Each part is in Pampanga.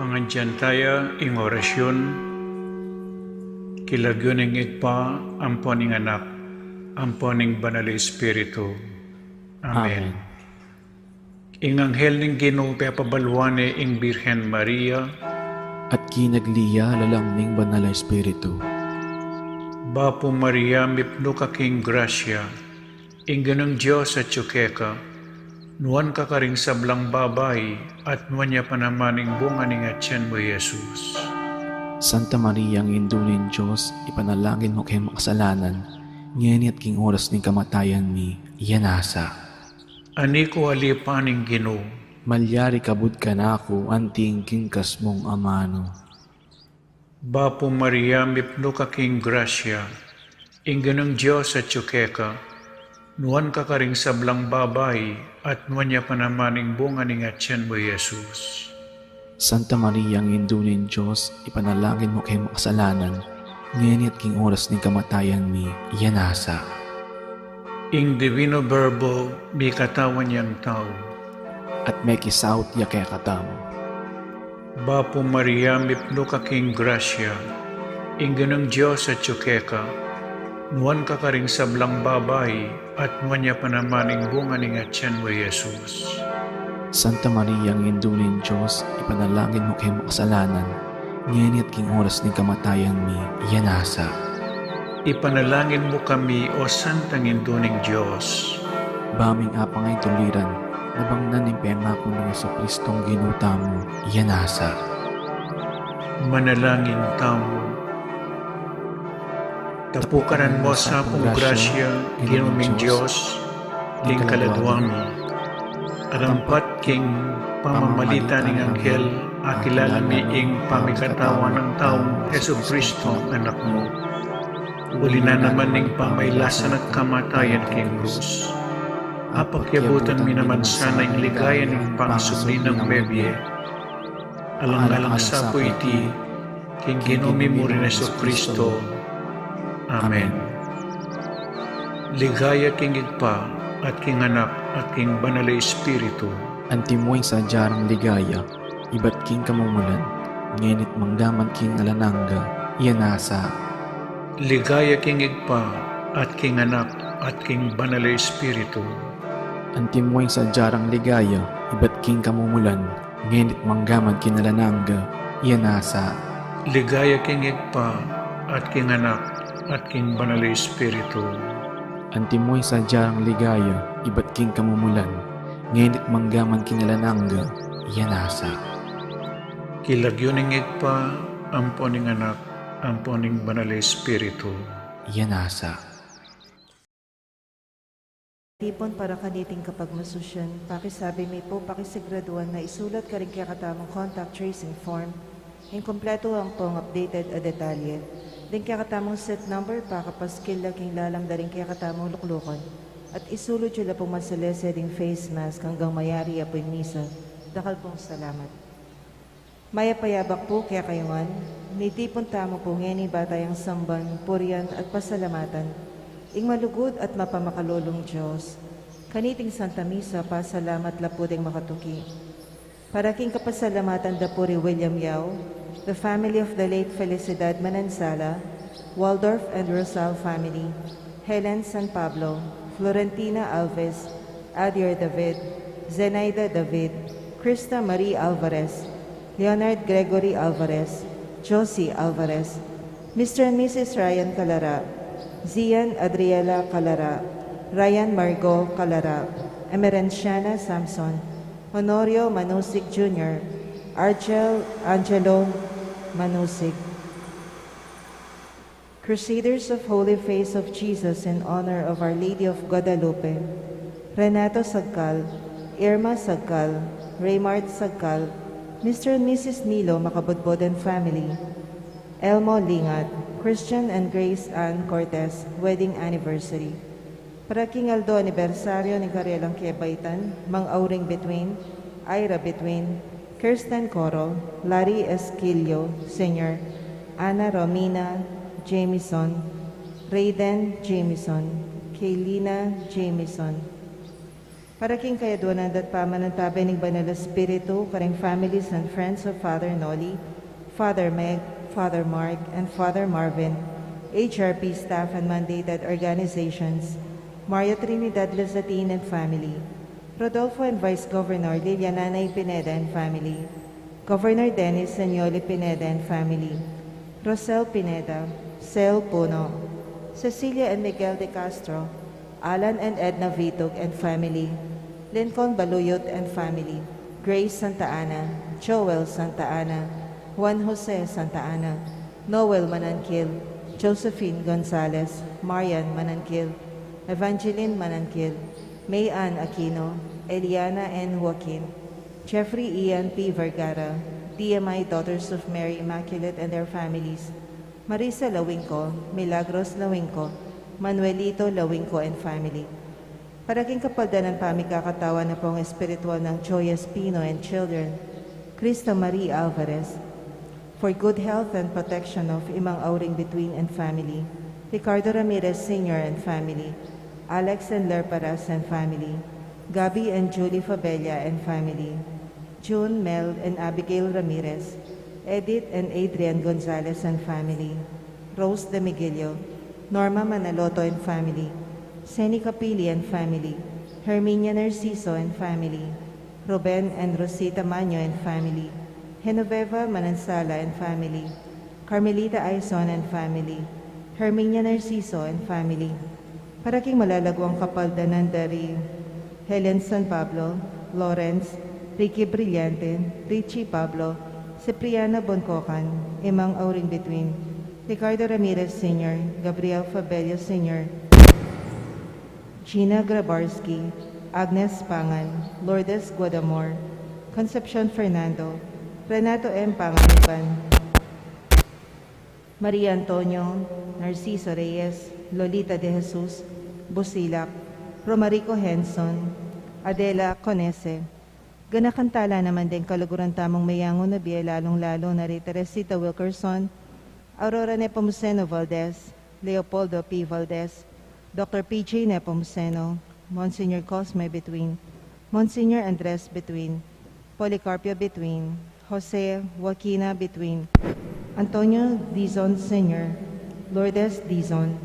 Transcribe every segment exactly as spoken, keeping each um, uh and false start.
Pangadyan taya ing orasyun, king lagyu ning Ibpa, ampo ning Anak, ampo ning Banal a Espiritu. Amen. Amen. Ing anghel ning Ginu pepabaluan ne ing Birhen Maria. At kinagli ya lalam ning Banal a Espiritu. Bapu Maria, mipnu ka king grasya, ing Ginung Dios atyu keka, nuan ka karing sablang babai, at nuan ya pa naman ing bunga ning atyan mu, Jesus. Santa Maria, Indu ning Dios, ipanalangin mu kaming makasalanan, ngeni at king oras ning kamatayan mi. Amen. Ani ku alipan ing Ginu. Malyari kabud kanaku anting king kasmung amanu. Bapu Maria, mipnu ka king grasya, ing Ginung Dios atyu keka, nuan ka karing sablang babai, at nuan ya pa naman ing bunga ning atyan mu, Jesus. Santa Maria, Indu ning Dios, ipanalangin mu kaming makasalanan, ngeni at king oras ning kamatayan mi. Amen. Ing Divino Verbo mikatawan yang tau. At mekisaut ya kekatamu. Bapu Maria, mipnu ka king grasya, ing Ginung Dios atyu keka, nuan ka karing sablang babai, at nuan ya pa naman ing bunga ning atyan mu, Jesus. Santa Maria, Indu ning Dios, ipanalangin mu kaming makasalanan, ngeni at king oras ning kamatayan mi. Amen. Ipanalangin mu kami, O Santang Indu ning Dios. Ba ming apang ay tuliran, nabangnan ning pengaku nang Jesucristong Ginu tamu. Amen. Manalangin tamu. Tapukanan mu sa pung grasya, Ginu ming Dios, king kaladua mi. Arampat king pamamalit ning anghel, akilala mi ing pamikatawan nang taung Jesucristo, Anak mu. Uli na naman ning pamailasan at kamatayan king krus, apakyabutan mi naman sana ing ligaya ning pangasubli nang mebie. Alang-alang sa pu iti, king Ginu mi mu ring Jesucristo. Amen. Ligaya king Ibpa, at king Anak, at king Banal a Espiritu. Antimo ing sadya rang ligaya, ibat king kamumulan, ngeni't manggaman king alang angga. Amen. Ligaya king Ibpa, at king Anak, at king Banal a Espiritu. Antimo ing sadya rang ligaya, ibat king kamumulan, ngeni't manggaman king alang angga. Amen. Ligaya king Ibpa, at king Anak, at king Banal a Espiritu. Antimo ing sadya rang ligaya, ibat king kamumulan, ngeni't manggaman king alang angga. Amen. King lagyu ning Ibpa, ampo ning Anak, ampo ning Banal a Espiritu. Amen. Tipun para kaniting kapagmasusian, pakisabi mi pu, pakisiguraduan na isulat karing kekatamung contact tracing form ing kumpletu ampong updated a detalye. Ding kekatamung seat number, pakapaskil la king lalam da ring kekatamung luklukun. At isulud yu la pung masalese ding face mask anggang mayari ya pu ing misa. Dakal pung salamat. Mayap a yabak pu kekayu ngan, mitipun tamu pu ngeni ba tayang samban, purian, at pasalamatan ing malugud at mapamakalulung Dios. Kaniting Santa Misa, pasalamat la pu ding makatuki. Para king kapasalamatan da pu ri William Yao, the family of the late Felicidad Manansala, Waldorf and Rosal family, Helen San Pablo, Florentina Alves, Adier David, Zenaida David, Krista Marie Alvarez, Leonard Gregory Alvarez, Josie Alvarez, Mister and Missus Ryan Calara, Zian Adriela Calara, Ryan Margot Calara, Emerenciana Samson, Honorio Manusig Junior, Argel Angelo Manusig. Crusaders of Holy Face of Jesus in honor of Our Lady of Guadalupe, Renato Sagcal, Irma Sagcal, Raymart Sagcal, Mister and Missus Milo Makabudbud and family, Elmo Lingat, Christian and Grace Ann Cortez, wedding anniversary. Para king aldo anibersaryo ning karelang kebaitan, Mang Auring Between, Ira Between, Kirsten Coro, Larry Esquilio Senior, Ana Romina Jamison, Raiden Jamison, Kaylina Jamison. Para king kayadwanan datpaman ning Banal a Espiritu, karing families and friends of Father Noli, Father Meg, Father Mark, and Father Marvin, H R P staff and mandated organizations, Maria Trinidad Luzatin and family, Rodolfo and Vice Governor Liliana Nay Pineda and family, Governor Dennis and Yoli Pineda and family, Rosel Pineda, Sel Puno, Cecilia and Miguel de Castro, Alan and Edna Vitug and family, Lincoln Baluyot and family, Grace Santa Ana, Joel Santa Ana, Juan Jose Santa Ana, Noel Mananquil, Josephine Gonzalez, Marian Mananquil, Evangeline Mananquil, May Ann Aquino, Eliana N. Joaquin, Jeffrey Ian P. Vergara, D M I Daughters of Mary Immaculate and their families, Marisa Lawingco, Milagros Lawingco, Manuelito Lawingco and family. Para king kapaldanan pamikakatawan na pong espiritual nang Joy Espino and children, Krista Marie Alvarez, for good health and protection of Imang Auring Bituin and family, Ricardo Ramirez Senior and family, Alex and Lerparas and family, Gabby and Julie Fabella and family, June, Mel, and Abigail Ramirez, Edith and Adrian Gonzalez and family, Rose Demigilio, Norma Manaloto and family, Seni Capili and family, Herminia Narciso and family, Ruben and Rosita Maño and family, Genoveva Manansala and family, Carmelita Aison and family, Herminia Narciso and family. Para king malalaguang kapaldanan da ri Helen San Pablo, Lawrence, Ricky Brillante, Richie Pablo, Cipriana Boncocan, Imang Auring Bituin, Ricardo Ramirez Senior, Gabriel Fabello Senior, Gina Grabarski, Agnes Pangan, Lourdes Guadamor, Concepcion Fernando, Renato M. Panganiban, Maria Antonio, Narciso Reyes, Lolita de Jesus, Busilak, Romarico Henson, Adela Conese. Ganakan tala naman deng kaluguran tamung meyangu na bie, lalung-lalu na ri Teresita Wilkerson, Aurora Nepomuceno Valdez, Leopoldo P. Valdez, Doctor P J Nepomuceno, Monsignor Cosme Bituin, Monsignor Andres Bituin, Policarpio Bituin, Jose Joaquina Bituin, Antonio Dizon Senior, Lourdes Dizon,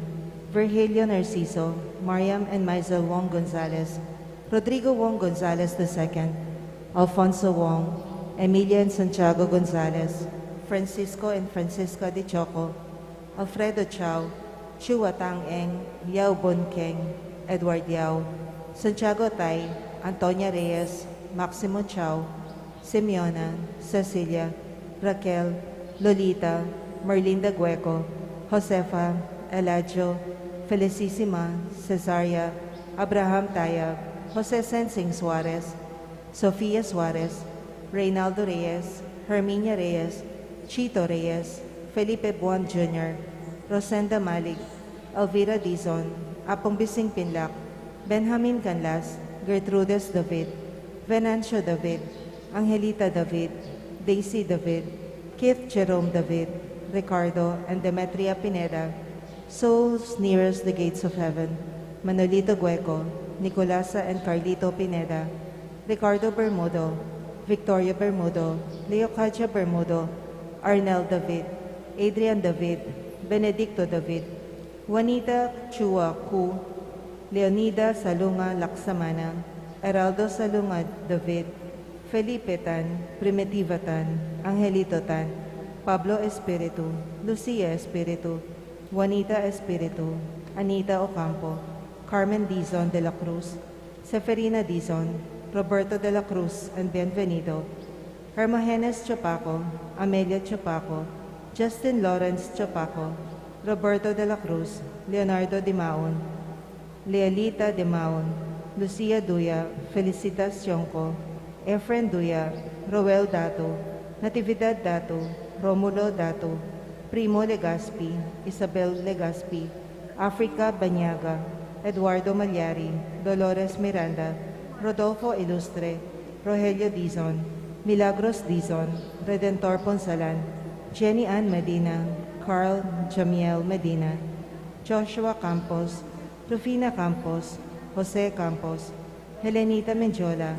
Virgilio Narciso, Mariam and Maisel Wong Gonzalez, Rodrigo Wong Gonzalez the second, Alfonso Wong, Emilia and Santiago Gonzalez, Francisco and Francisca de Choco, Alfredo Chao, Chua Tang Eng, Yao Bun Keng, Edward Yao, Santiago Tai, Antonia Reyes, Maximo Chao, Simeona, Cecilia, Raquel, Lolita, Merlinda Gueco, Josefa, Eladio, Felicissima, Cesaria, Abraham Tayab, Jose Sensing Suarez, Sofia Suarez, Reynaldo Reyes, Herminia Reyes, Chito Reyes, Felipe Buan Junior, Rosenda Malig, Elvira Dizon, Apung Bising Pinlac, Benjamin Canlas, Gertrudes David, Venancio David, Angelita David, Daisy David, Keith Jerome David, Ricardo and Demetria Pineda, Souls Nearest the Gates of Heaven, Manolito Gueco, Nicolasa and Carlito Pineda, Ricardo Bermudo, Victoria Bermudo, Leocadia Bermudo, Arnel David, Adrian David, Benedicto David, Juanita Chua Cu, Leonida Salunga Laksamana, Eraldo Salunga David, Felipe Tan, Primitiva Tan, Angelito Tan, Pablo Espiritu, Lucia Espiritu, Juanita Espiritu, Anita Ocampo, Carmen Dizon de la Cruz, Seferina Dizon, Roberto de la Cruz and Bienvenido, Hermogenes Chopaco, Amelia Chopaco, Justin Lawrence Chopaco, Roberto de la Cruz, Leonardo Dimaon, Leolita Dimaon, Lucia Duya, Felicitas Yongco, Efren Duya, Roel Datu, Natividad Datu, Romulo Datu, Primo Legaspi, Isabel Legaspi, Africa Banyaga, Eduardo Malyari, Dolores Miranda, Rodolfo Ilustre, Rogelio Dizon, Milagros Dizon, Redentor Ponsalan, Jenny Ann Medina, Carl Jamiel Medina, Joshua Campos, Rufina Campos, Jose Campos, Helenita Mendiola,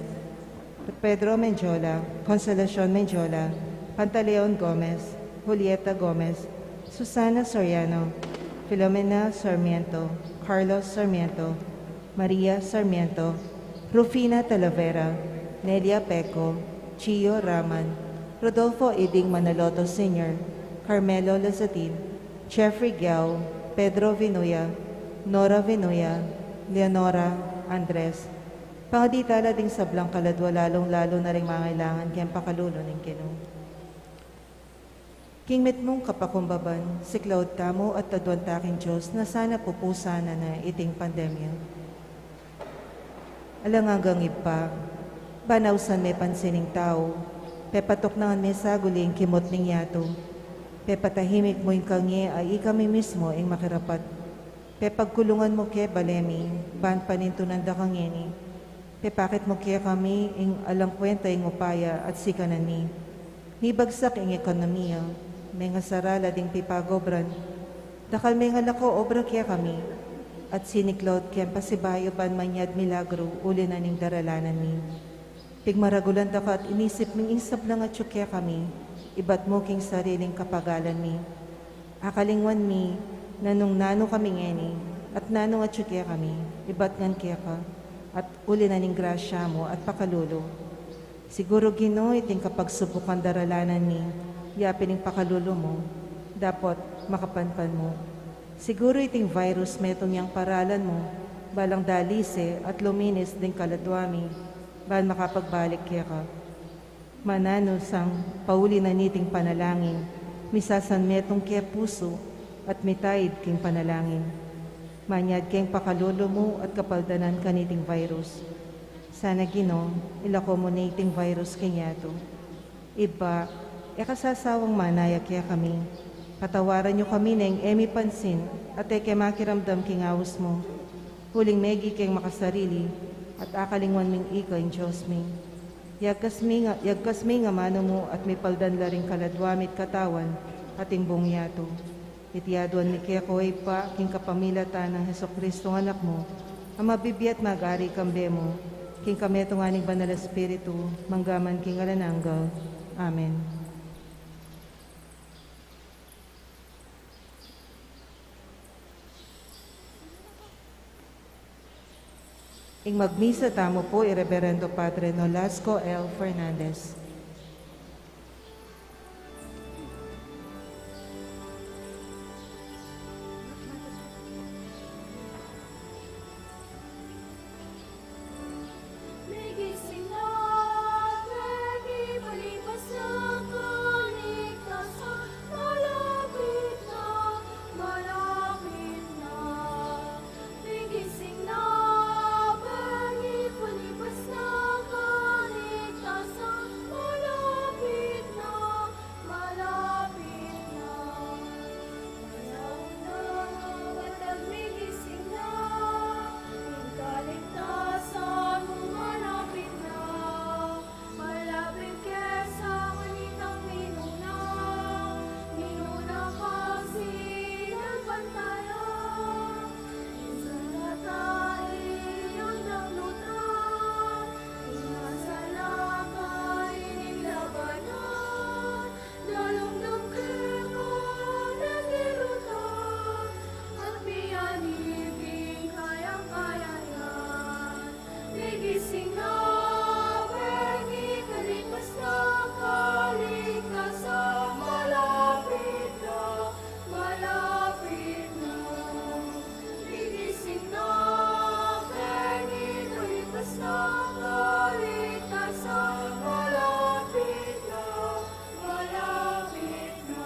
Pedro Mendiola, Consolacion Mendiola, Pantaleon Gomez, Julieta Gomez, Susana Soriano, Filomena Sarmiento, Carlos Sarmiento, Maria Sarmiento, Rufina Talavera, Nelia Peco, Gio Raman, Rodolfo Iding Manaloto Senior, Carmelo Lazatin, Jeffrey Gao, Pedro Vinuya, Nora Vinuya, Leonora Andres. Pangadi tala ding sablang kaladwa, lalung-lalu na ring mangailangan keng pakalulu ning Ginu. King mitmung kapakumbaban, siklaud tamu at adwan ta king Dios na sana pupusan na ne iting pandemya. Alang anggang Ibpa, ban ausan me pansin ing tau, pepatuknangan me saguli ing kimut ning yatu, pepatahimik mu ing kangge a ikami mismu ing makirapat. Pepagkulungan mu ke bale mi, ban panintunan da kang ngeni. Pepakit mu kekami ing alang kwenta ing upaya at sikanan mi. Mibagsak ing ekonomiya, mengasara la ding pipagobran. Dakal mengalako obra kekami, at siniklaud keng pasibayu ban manyad milagru uli na ning daralanan mi. Pigmaragulan da ka at inisip ming ing sablang atyu kekami, ibat mu king sariling kapagalan mi. Akalingwan mi, nanung nanu kami ngeni, at nanung atyu kekami, ibat ngan keka, at uli na ning grasya mu at pakalulu. Siguru, Ginu, iting kapagsubukan daralanan mi, yapin ing pakalulu mu, dapot makapanpan mu. Siguru iting virus metung yang paralan mu, balang dalise at luminis ding kaladwa mi, ban makapagbalik keka. Mananu sang pauli na niting panalangin, misasan metung ke pusu at mitaid king panalangin. Manyad keng pakalulu mu at kapaldanan kaniting virus. Sana, Ginu, ilako mu ne iting virus keng yatu. Ibpa, e ka sasawang manaya kekami. Patawaran yu kami neng e mi pansin at e ke makiramdam king aus mu. Uling megi keng makasarili at akalingwan ming ika ing Dios mi. Yagkas mi nga, yagkas mi ing amanu mu at mipaldan la ring kaladwa mi't katawan at ing buung yatu. Iti aduan mi keka, Ibpa, king kapamilatan nang Jesucristo a Anak mu, a mabibie at mag-ari kambe mu, king kametungan ning Banal a Espiritu, mangga man king alang angga. Amen. Ing magmisa tamu pu i Reverendo Padre Nolasco L. Fernandez. Malapit ke sa kanitang minuna, minuna kang sinalpantaya. Minsan na tayo ang naglutra, minsan na kayo naglabanan, dalumdum ke ka nagdiruta, at miyanibing kayang-kaya na. Migising na, bengi, kaligtas na, kaligtasan malapit na, malapit na. Migising na, bengi, kaligtas na, kaligtasan malapit na, malapit na.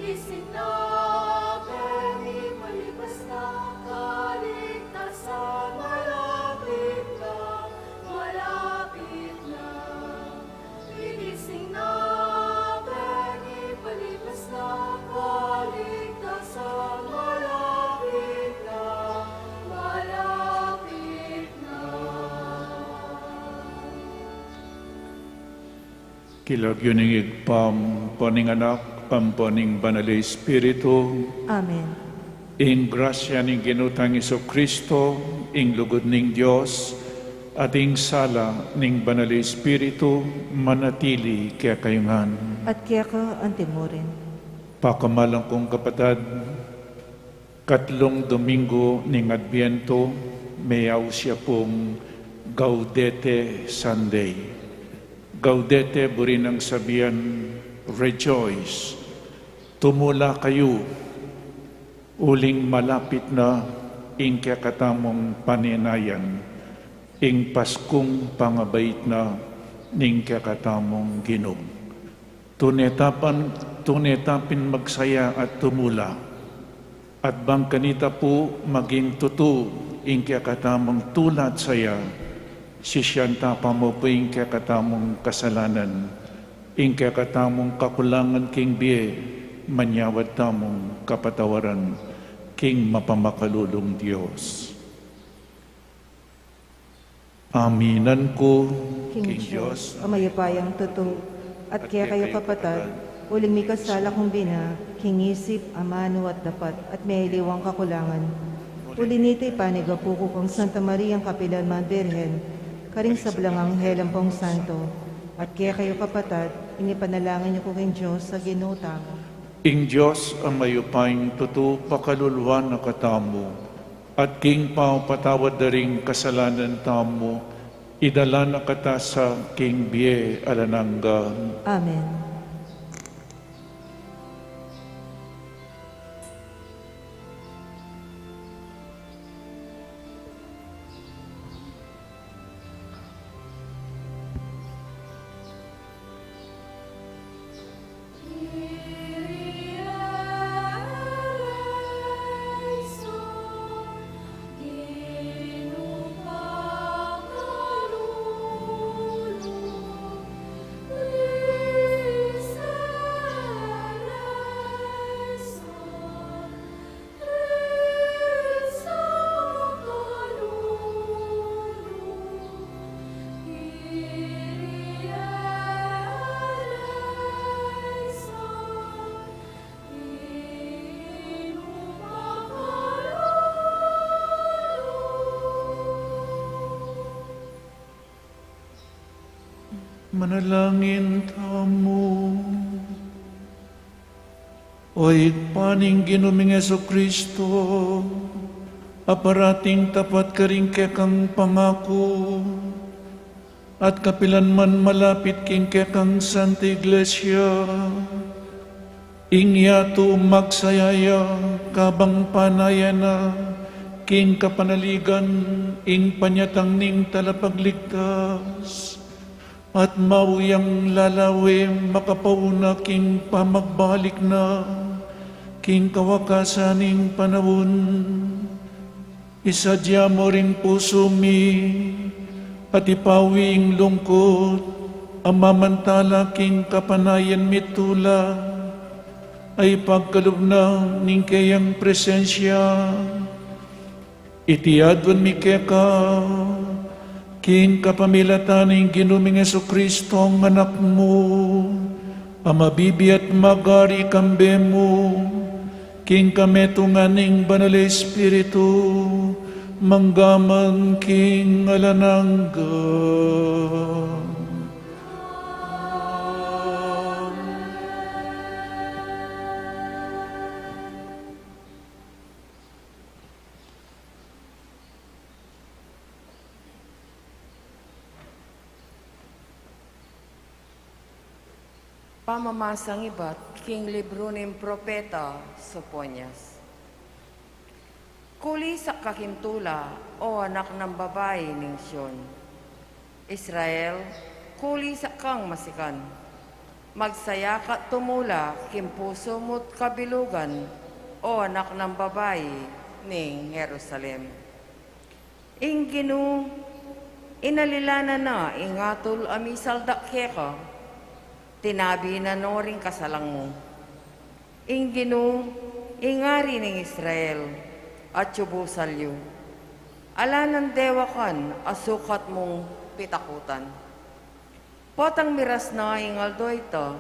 Gising na, bengi, palibas na, kaligtasan malapit na, malapit na. Gigising na, bengi, palibas na, kaligtasan malapit na, malapit na. King lagyu ning Ibpa, ampo ning Anak, ampo ning Banal a Espiritu. Amen. Ing grasya ning Ginu tang Jesucristo, ing lugud ning Dios, at ing sala ning Banal a Espiritu, manatili kekayu ngan. At keka antimurin. Pakamalan kung kapatad, katlung Domingo ning Adbiento, meyaus ya pung Gaudete Sunday. Gaudete, buri nang sabian, rejoice. Tumula kayu, uling malapit na ing kekatamung panenayan, ing Paskung pangabait na ning kekatamung Ginu. Tune ta pin, tune ta pin magsaya at tumula. At bang kanita pu maging tutu ing kekatamung tula at saya, sisian ta pa mu pu ing kekatamung kasalanan, ing kekatamung kakulangan king bie, manyawad tamung kapatawaran king mapamakalulung Dios. Aminan ku king Dios a mayupayang tutu, at kekayu kapatad, uling mikasala kung bina, king isip, amanu at dapat, at miyaliwang kakulangan. Uli nita ipanigapu ku kang Santa Mariang kapilan man Birhen, karing sablang anghel ampong santo, at kekayu kapatad, ing ipanalangin yu ku king Dios a Ginu tamu. Ing Dios a mayupayang tutu pakaluluan na katamu, at king pamapatawad da ring kasalanan tamu, idala na kata sa king bie alang angga. Amen. Manalangin tamu. O Ibpa ning Ginu ming Jesucristo, a parating tapat karing kekang pangaku, at kapilan man malapit king kekang Santa Iglesia, ing yatu magsaya ya kabang panayan na king kapanaligan ing panyatang ning Talapagligtas. At mau yang lalawe makapauna king pamagbalik na king kawakasan ning panaun. Isadya mu ring pusu mi at ipawi ing lungkut a mamantala king kapanayan mi tula a ipagkalub na ning keyang presensya. Iti aduan mi keka king kapamilatan ning Ginu ming Jesucristo, a Anak mu, a mabibie at magari kambe mu king kametungan ning Banal a Espiritu, mangga man king alang angga. Pamamasang ibat king libru ning propeta Sofonias. Kulisak ka king tula, o anak nang babai ning Sion. Israel, kulisak kang masikan. Magsaya ka tumula king pusu mu't kabilugan, o anak nang babai ning Jerusalem. Ing Ginu, inalilan na ing atul a misaldak keka, tinabi na no ring kasalang mu. Ing Ginu, ing Ari ning Israel, atyu busal yu. Ala nang dewakan a sukat mung pitakutan. Potang miras na ing aldo ita,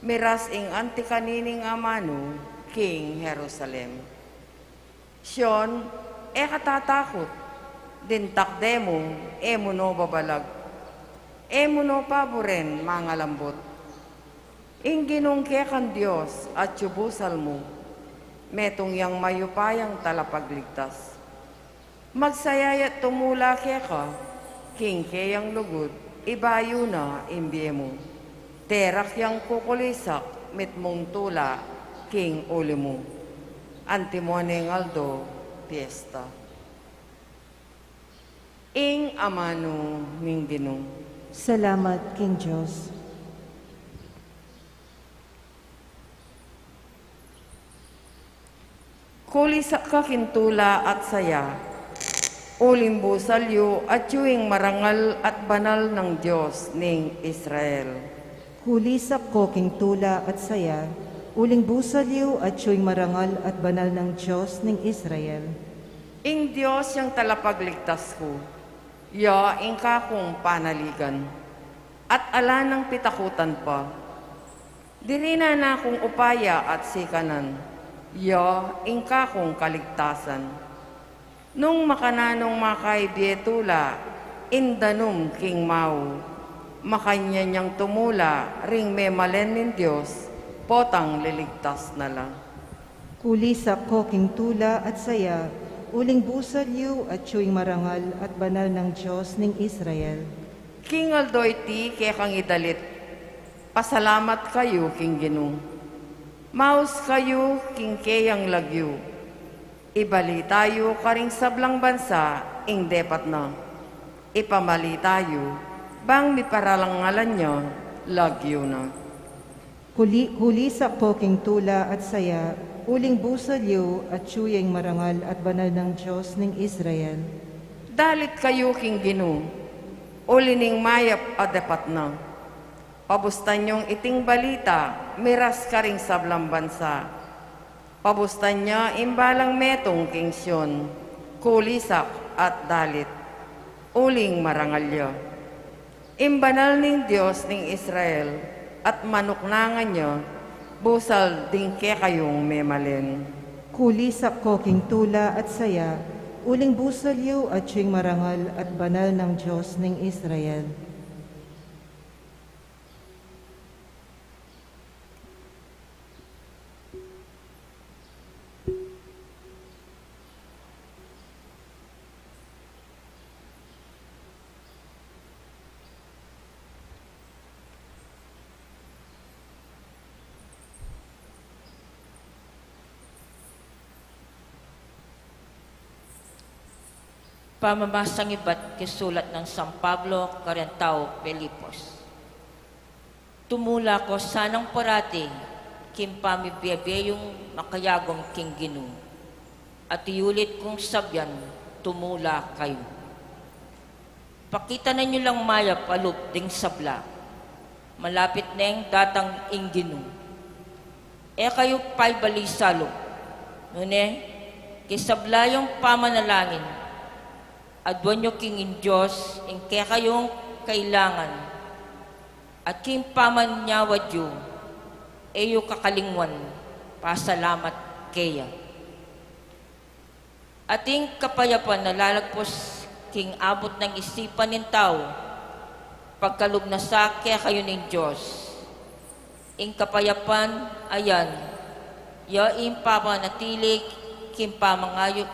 miras ing anti kanining amanu king Jerusalem. Sion, e ka tatakut, ding takde mu, e mu no babalag, e mu no paburen mangalambut. Ing Ginung kekang Dios atyu busal mu, metung yang mayupayang talapagligtas. Magsaya ya't tumula keka, king keyang lugud, ibayu na ing bie mu. Derak yang kukulisak mitmung tula king uli mu. Antimo neng aldo, piesta. Ing amanu ning Ginu. Salamat king Dios. Kulisak ka king tula at saya, uling busal yu atyu ing marangal at banal nang Dios ning Israel. Kulisak ko king tula at saya, uling busal yu atyu ing marangal at banal nang Dios ning Israel. Ing Dios yang talapagligtas ku, ya ing kakung panaligan, at ala nang pitakutan pa. Dirinan na kung upaya at sikanan, ya ing kakung kaligtasan. Nung makananung makaibie tula ing danum king mau, makanyan yang tumula ring memalen ning Dios, potang liligtas na la. Kulisak ko king tula at saya, uling busal yu atyu ing marangal at banal nang Dios ning Israel. King aldo iti kekang idalit, pasalamat kayu king Ginu. Maus kayu king keyang lagyu. Ibalita yu karing sablang bansa ing depat na. Ipamalita yu, bang miparalangalan ya, lagyu na. Kuli-, kulisak ko king tula at saya, uling busal yu atyu ing marangal at banal nang Dios ning Israel. Dalit kayu king Ginu, uli ning mayap a depat na. Pabustan yung iting balita, miras karing sablang bansa. Pabustan ya ing balang metung king Sion, kulisak at dalit, uling marangal ya. Ing banal ning Dios ning Israel, at manuknangan ya, busal ding kekayung memalen. Kulisak ko king tula at saya, uling busal yu atyu ing marangal at banal nang Dios ning Israel. Pamamasang ibat king sulat nang San Pablo kareng taga Filipos. Tumula ko sanang parati king pamibie-bie yung makayagum king Ginu, at iyulit kung sabyan, tumula kayu. Pakitanan yu lang mayap a lub ding sabla. Malapit neng datang ing Ginu. E kayu paibali salub. Nune, king sabla yung pamanalangin, aduan yu king ing Dios ing kekayung kailangan, at king pamanyawad yu, e yu kakalingwan pasalamat keya. At ing kapayapan a lalagpus king abut nang isipan ning tau, pagkalub na sa kekayu ning Dios. Ing kapayapan a yan, ya ing papanatili king pamangayu-,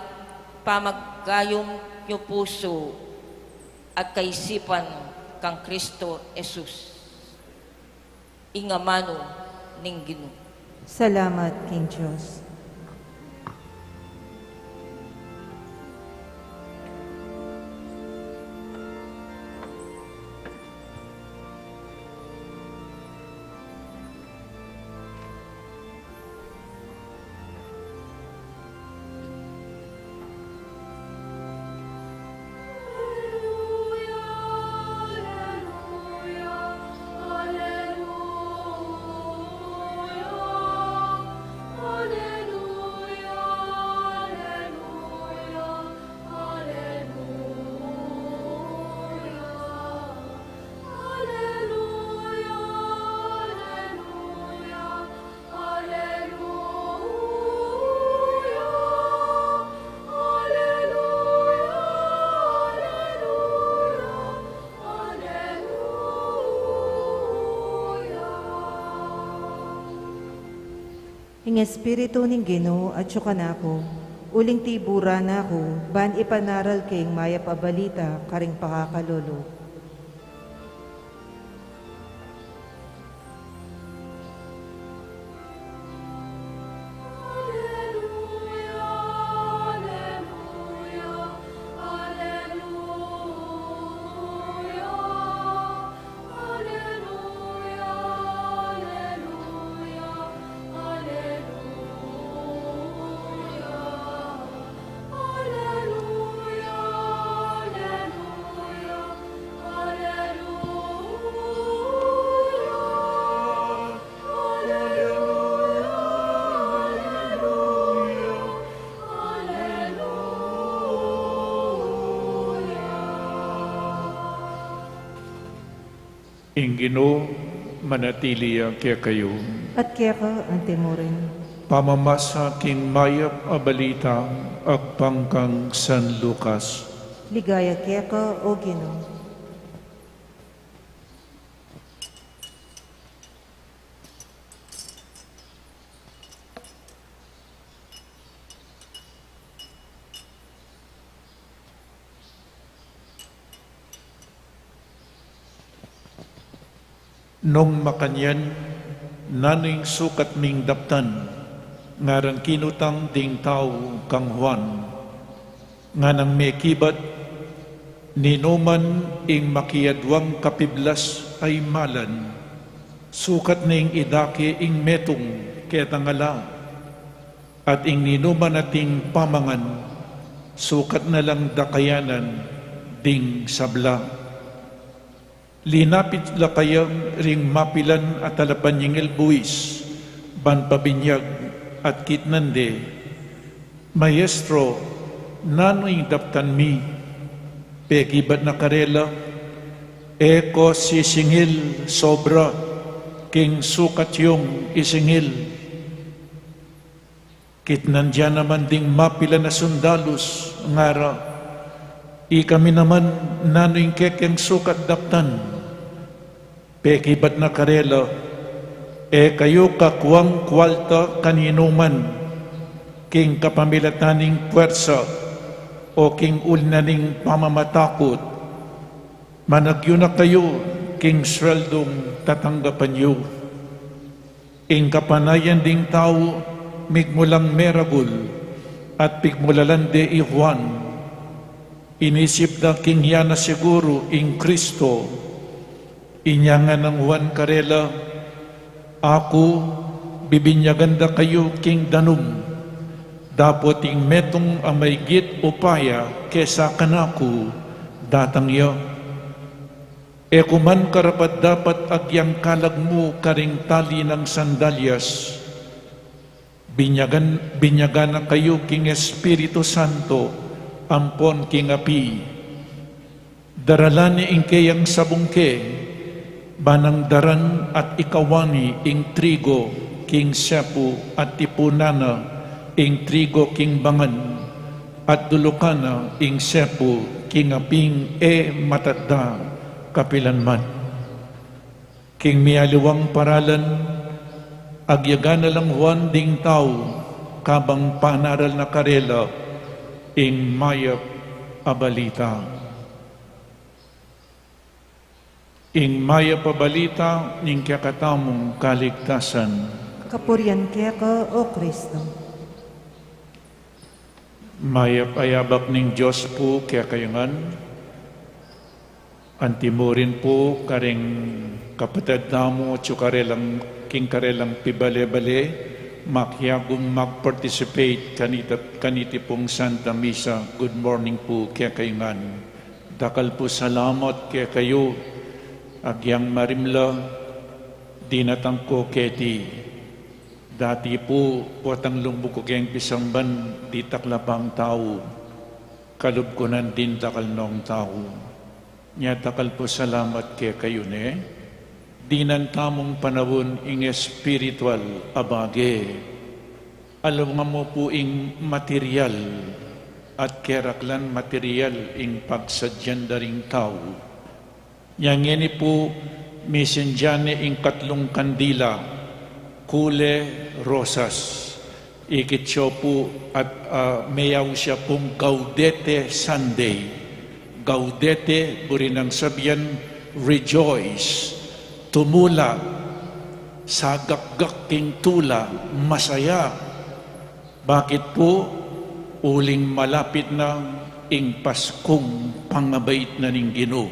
pamagayum yu pusu at kaisipan kang Kristo Jesus. Ing amanu ning Ginu. Salamat king Dios. Ing Espiritu ning Ginu atyu kanaku, uling tiburan na ku ban ipanaral ke ing mayap a balita karing pakakalulu. Ing Ginu manatili ya kekayu. At keka antimurin. Pamamasa king mayap a balita agpang kang San Lucas. Ligaya keka, O Ginu. Nung makanyan, nanu ing sukat ming daptan? Ngarang kinutang ding tau kang Juan. Nganang mekibat, ninuman ing makiadwang kapiblas a imalan, sukat na ing idake ing metung ketang ala, at ing ninuman ating pamangan, sukat na lang dakayanan ding sabla. Linapit la kaya ring mapilan a talapanyingil buis, ban pabinyag at kitnan de, "Maestro, nanu ing daptan mi?" Pekibat na karela, "E ko sisingil sobra king sukat yung isingil." Kitnan ya naman ding mapilan a sundalus, ngara, "Ikami naman, nanu ing kekeng sukat daptan?" Pekibat na karela, "E kayu kakuang kualta kaninuman, king kapamilatan ning puersa, o king uli na ning pamamatakut. Managyu na kayu king sweldung tatanggapan yu." Ing kapanayan ding tau migmulang meragul, at pigmulalan de i Juan. Inisip da king ya na siguru ing Kristo. Inya nganang Juan karela, "Aku, bibinyagan da kayu king danum, dapot ing metung a maigit upaya kesa kanaku datang ya. E ku man karapat-dapat agyang kalag mu karing tali nang sandalyas. Binyagan, binyagan na kayu king Espiritu Santo ampon king api. Daralan ne ing keyang sabung ke, ba nang daran at ikawani ing trigo king sepu, at tipunan na ing trigo king bangan, at dulukan na ing sepu king aping e matatda kapilan man." King mialiwang paralan, agyaga na lang Juan ding tau, kabang panaral na karela ing mayap a balita. Ing mayap a balita ning kekatamung kaligtasan. Kapurian keka, O Kristo. Mayap a yabak ning Dios pu kekayu ngan. Antimurin pu karing kapatad tamu atyu karelang, king karelang pibale-bale, makiagum mag-participate kanita, kaniti pung Santa Misa. Good morning pu kekayu ngan. Dakal pu salamat kekayu, agyang marimla, dinatang ku keti. Dati pu, potang lungbu ku keng pisamban, ditak la pang tau. Kalub ku nang dintakal nong tau. Nya dakal pu salamat kekayu ne. Dinan tamung panaun ing espiritual a bage. Alung mu pu ing material, at keraklan material ing pagsadyan da ring tau. Nya ngeni pu, misindian ne ing katlung kandila, Kule Rosas. Ikit yu pu at, ah, meyaus ya pung Gaudete Sunday. Gaudete, buri nang sabian, rejoice. Tumula, sagakgak king tula, masaya. Bakit pu? Uling malapit na ing Paskung pangabait na ning Ginu.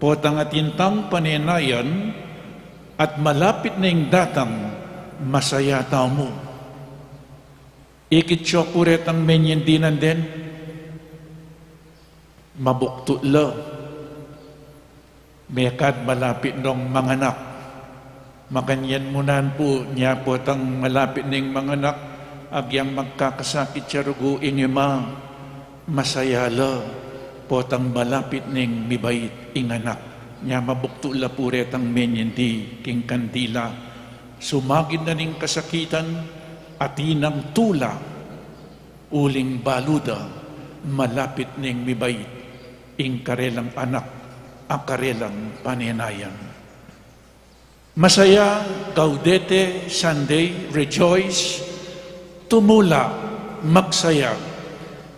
Potang atin tang panenayan at malapit na ing datang, masaya tamu. Ikit yu pu retang menyindi nandin, mabuktu la. Mekad malapit nong manganak. Makanyan mu nan pu, nya potang malapit ning manganak, agyang magkakasakit ya rugu ing ima, masaya la, potang malapit ning mibait ing anak. Nya mabuktu la pu retang menyindi king kandila. Sumagid na ning kasakitan, atin nang tula, uling balu da, malapit ning mibait ing karelang anak, a karelang panenayan. Masaya, Gaudete, Sunday, rejoice, tumula, magsaya,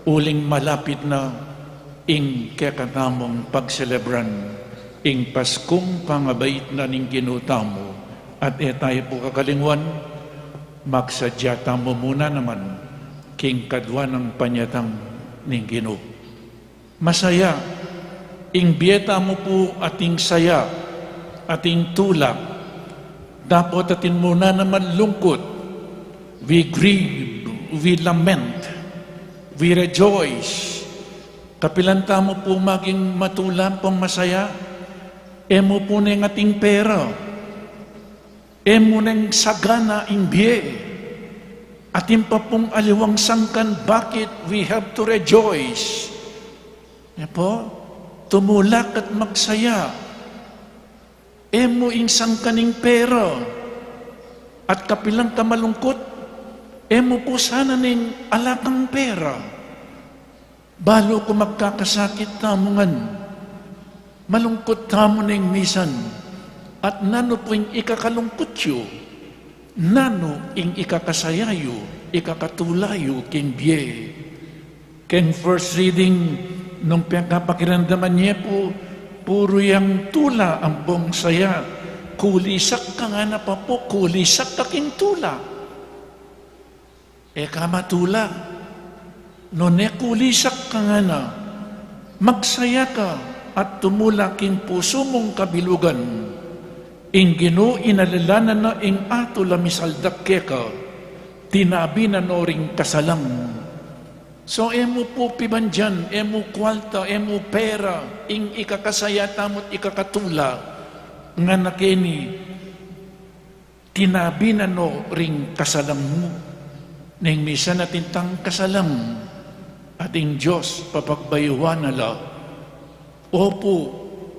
uling malapit na ing kekatamung pagselebran, ing Paskung pangabait na ning Ginu tamu, at e tamu pu kakalingwan, magsadya tamu mu na naman king kadua nang panyatang ning Ginu. Masaya, ing bie tamu pu ating saya, ating tula, dapot atin mu na naman lungkut, we grieve, we lament, we rejoice. Kapilan tamu pu maging matula pung masaya, e mu pu neng ating pera, e mu neng sagana ing bie. Atin pa pung aliwang sangkan bakit we have to rejoice. E pu, tumula ka't magsaya. E mu ing sangkan ing pera. At kapilan ka malungkut, e mu pu sana neng ala kang pera. Balu ku magkakasakit tamu ngan, malungkut tamu neng misan, at nanu pu ing ikakalungkut yu, nanu ing ikakasaya yu, ikakatula yu king bie. Keng first reading, nung pekapakiramdaman ye pu, puru yang tula ampong saya, kulisak ka ngana pa pu, kulisak ka king tula. E ka matula. Nune kulisak ka ngana, magsaya ka at tumula king pusu mung kabilugan. Ing Ginu inalalanan na ing atul a misaldak keka, tinabi na no ring kasalang. So, e mu pu pibandian, e mu kualta, e mu pera, ing ikakasaya tamu't ikakatula, ngana keni, tinabi na no ring kasalang mu. Neng misan atin tang kasalang, ating Dios papagbayuan na la. Opu,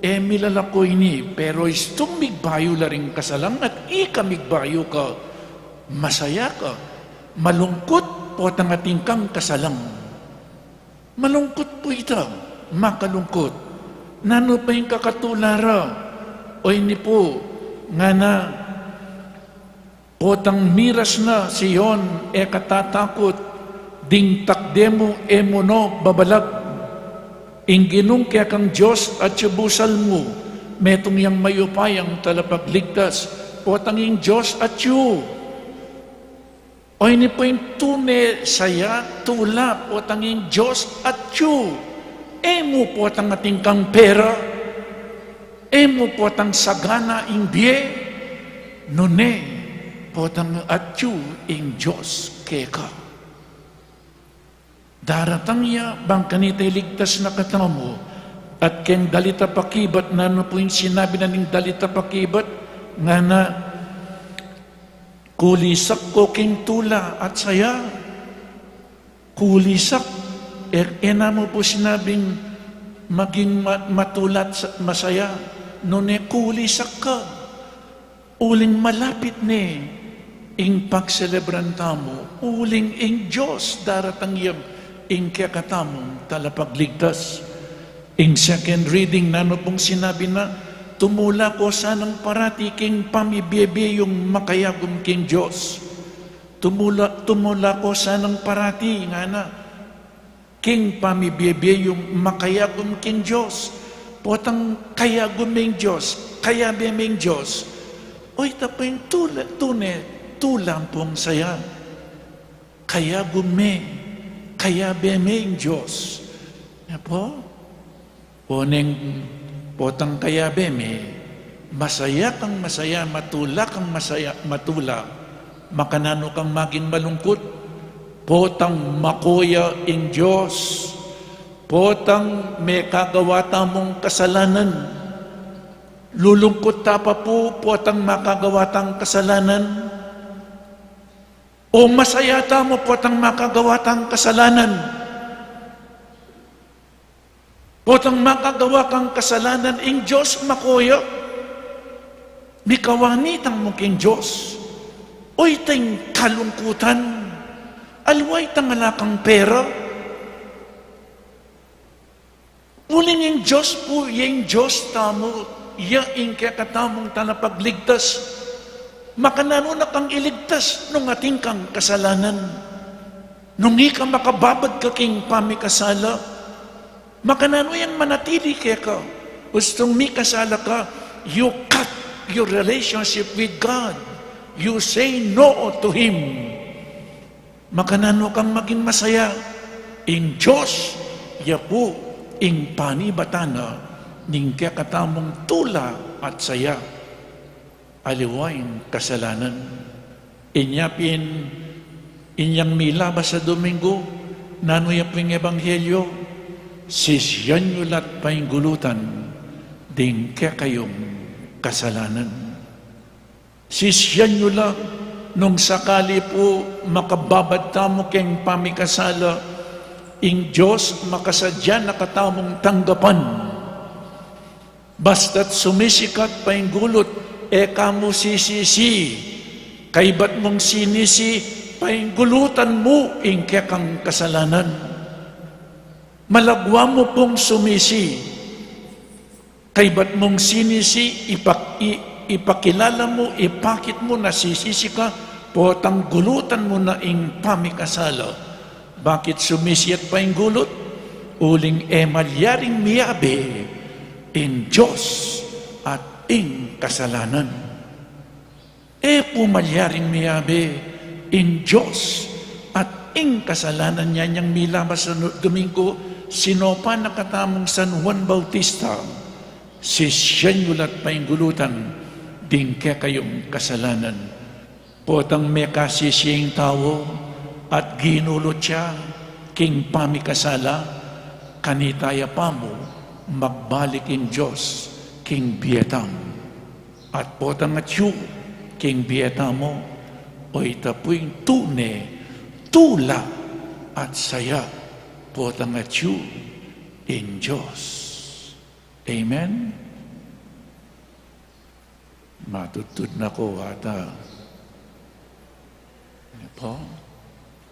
e mi la laku ini, pero istung migbayu la ring kasalang at ika migbayu ka, masaya ka, malungkut potang atin kang kasalang. Malungkut pu ita, makalungkut. Nanu pa ing kakatula ra? O ini pu, ngana, potang miras na Sion, e ka tatakut, ding takde mu e mu no babalag. Ing Ginung kekang Dios atyu busal mu, metung yang mayupayang talapagligtas, potang ing Dios atyu. O ini pu ing tune saya, tula, potang ing Dios atyu. E mu potang atin kang pera, e mu potang sagana ing bie, nune potang atyu ing Dios keka. Daratang ya bang kanita iligtas na katamu. At keng dalita pakibat, nanu pu ing sinabi na ning dalita pakibat, ngana, kulisak ko king tula at saya. Kulisak, e, e na mu pu sinabing maging ma-, matula at sa-, masaya, nune kulisak ka. Uling malapit ne ing pagselebran tamu, uling ing Dios daratang ya ing kekatamung talapagligtas. Ing second reading, nanu pung sinabi na, Tumula ko sanang parati king pamibiebie yung makayagum king Dios. Tumula, tumula ko sanang parati, ngana, king pamibiebie yung makayagum king Dios. Potang kayagum meng Dios, kayabe meng Dios. Oy, ita pung tula, tune, tula ampong saya. Kayagum me, kayabe meng Dios. Ya po? O neng potang kayabe me, masaya kang masaya, matula kang masaya, matula, makananu kang maging malungkut, potang mako ya ing Dios, potang mekagawa tamung kasalanan. Lulungkut ta pa pu, potang makagawa tang kasalanan. O masaya tamu, potang makagawa tang kasalanan. Potang makagawa kang kasalanan, ing Dios mako ya. Mikawani tamu king Dios. Oy, ita ing kalungkutan. Aliwa itang ala kang pera. Uling ing Dios pu, ya ing Dios tamu, ya ing kekatamung talapagligtas. Makananu na kang iligtas nung atin kang kasalanan? Nung ika makababad ka king pamikasala, makananu yang manatili keka? Ustung mikasala ka, you cut your relationship with God. You say no to Him. Makananu kang maging masaya? Ing Dios, ya pu ing panibatan na ning kekatamung tula at saya. Aliwa ing kasalanan. Inya pin, inyang milabas a Domingo, nanu ya pu ing ebanghelyo? Sisian yu la't paingulutan ding kekayung kasalanan. Sisian yu la, nung sakali pu makababad tamu king pamikasala, ing Dios makasadya na katamung tanggapan. Basta't sumisi ka't painggulut, e ka mu sisisi, kaybat mung sinisi, paingulutan mu ing kekang kasalanan. Malagwa mu pung sumisi, kaybat mung sinisi, ipak-, i-, ipakilala mu, ipakit mu na sisisi ka, potang gulutan mu na ing pamikasala. Bakit sumisi at painggulut? Uling e malyaring miyabe ing Dios at ing kasalanan. E pu malyaring miyabe ing Dios at ing kasalanan. Inyang milabas a Domingo, sinopan na katamung San Juan Bautista, sisian yu la't paingulutan ding kekayung kasalanan. Potang mekasisi ing tau at ginulut ya king pamikasala, kanita ya pa mu magbalik ing Dios king bie tamu. At potang atyu king bie tamu, o ita pu ing tune, tula at saya, potang atyu ing Dios. Amen? Matudtud na ko ata. Ano po?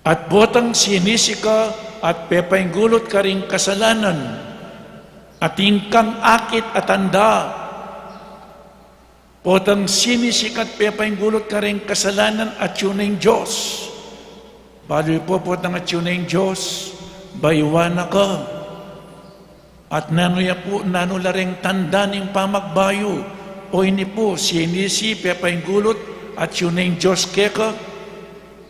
At potang sinisi ka at pepainggulut karing kasalanan, atin kang akit a tanda. Potang sinisi ka't pepainggulut karing kasalanan, atyu na ing Dios. Balu yu pu, potang atyu na ing Dios, bayuan na ka. At nanu ya pu, nanu la reng tanda ning pamagbayu? O ini pu, sinisi, pepainggulut, atyu na ing Dios keka.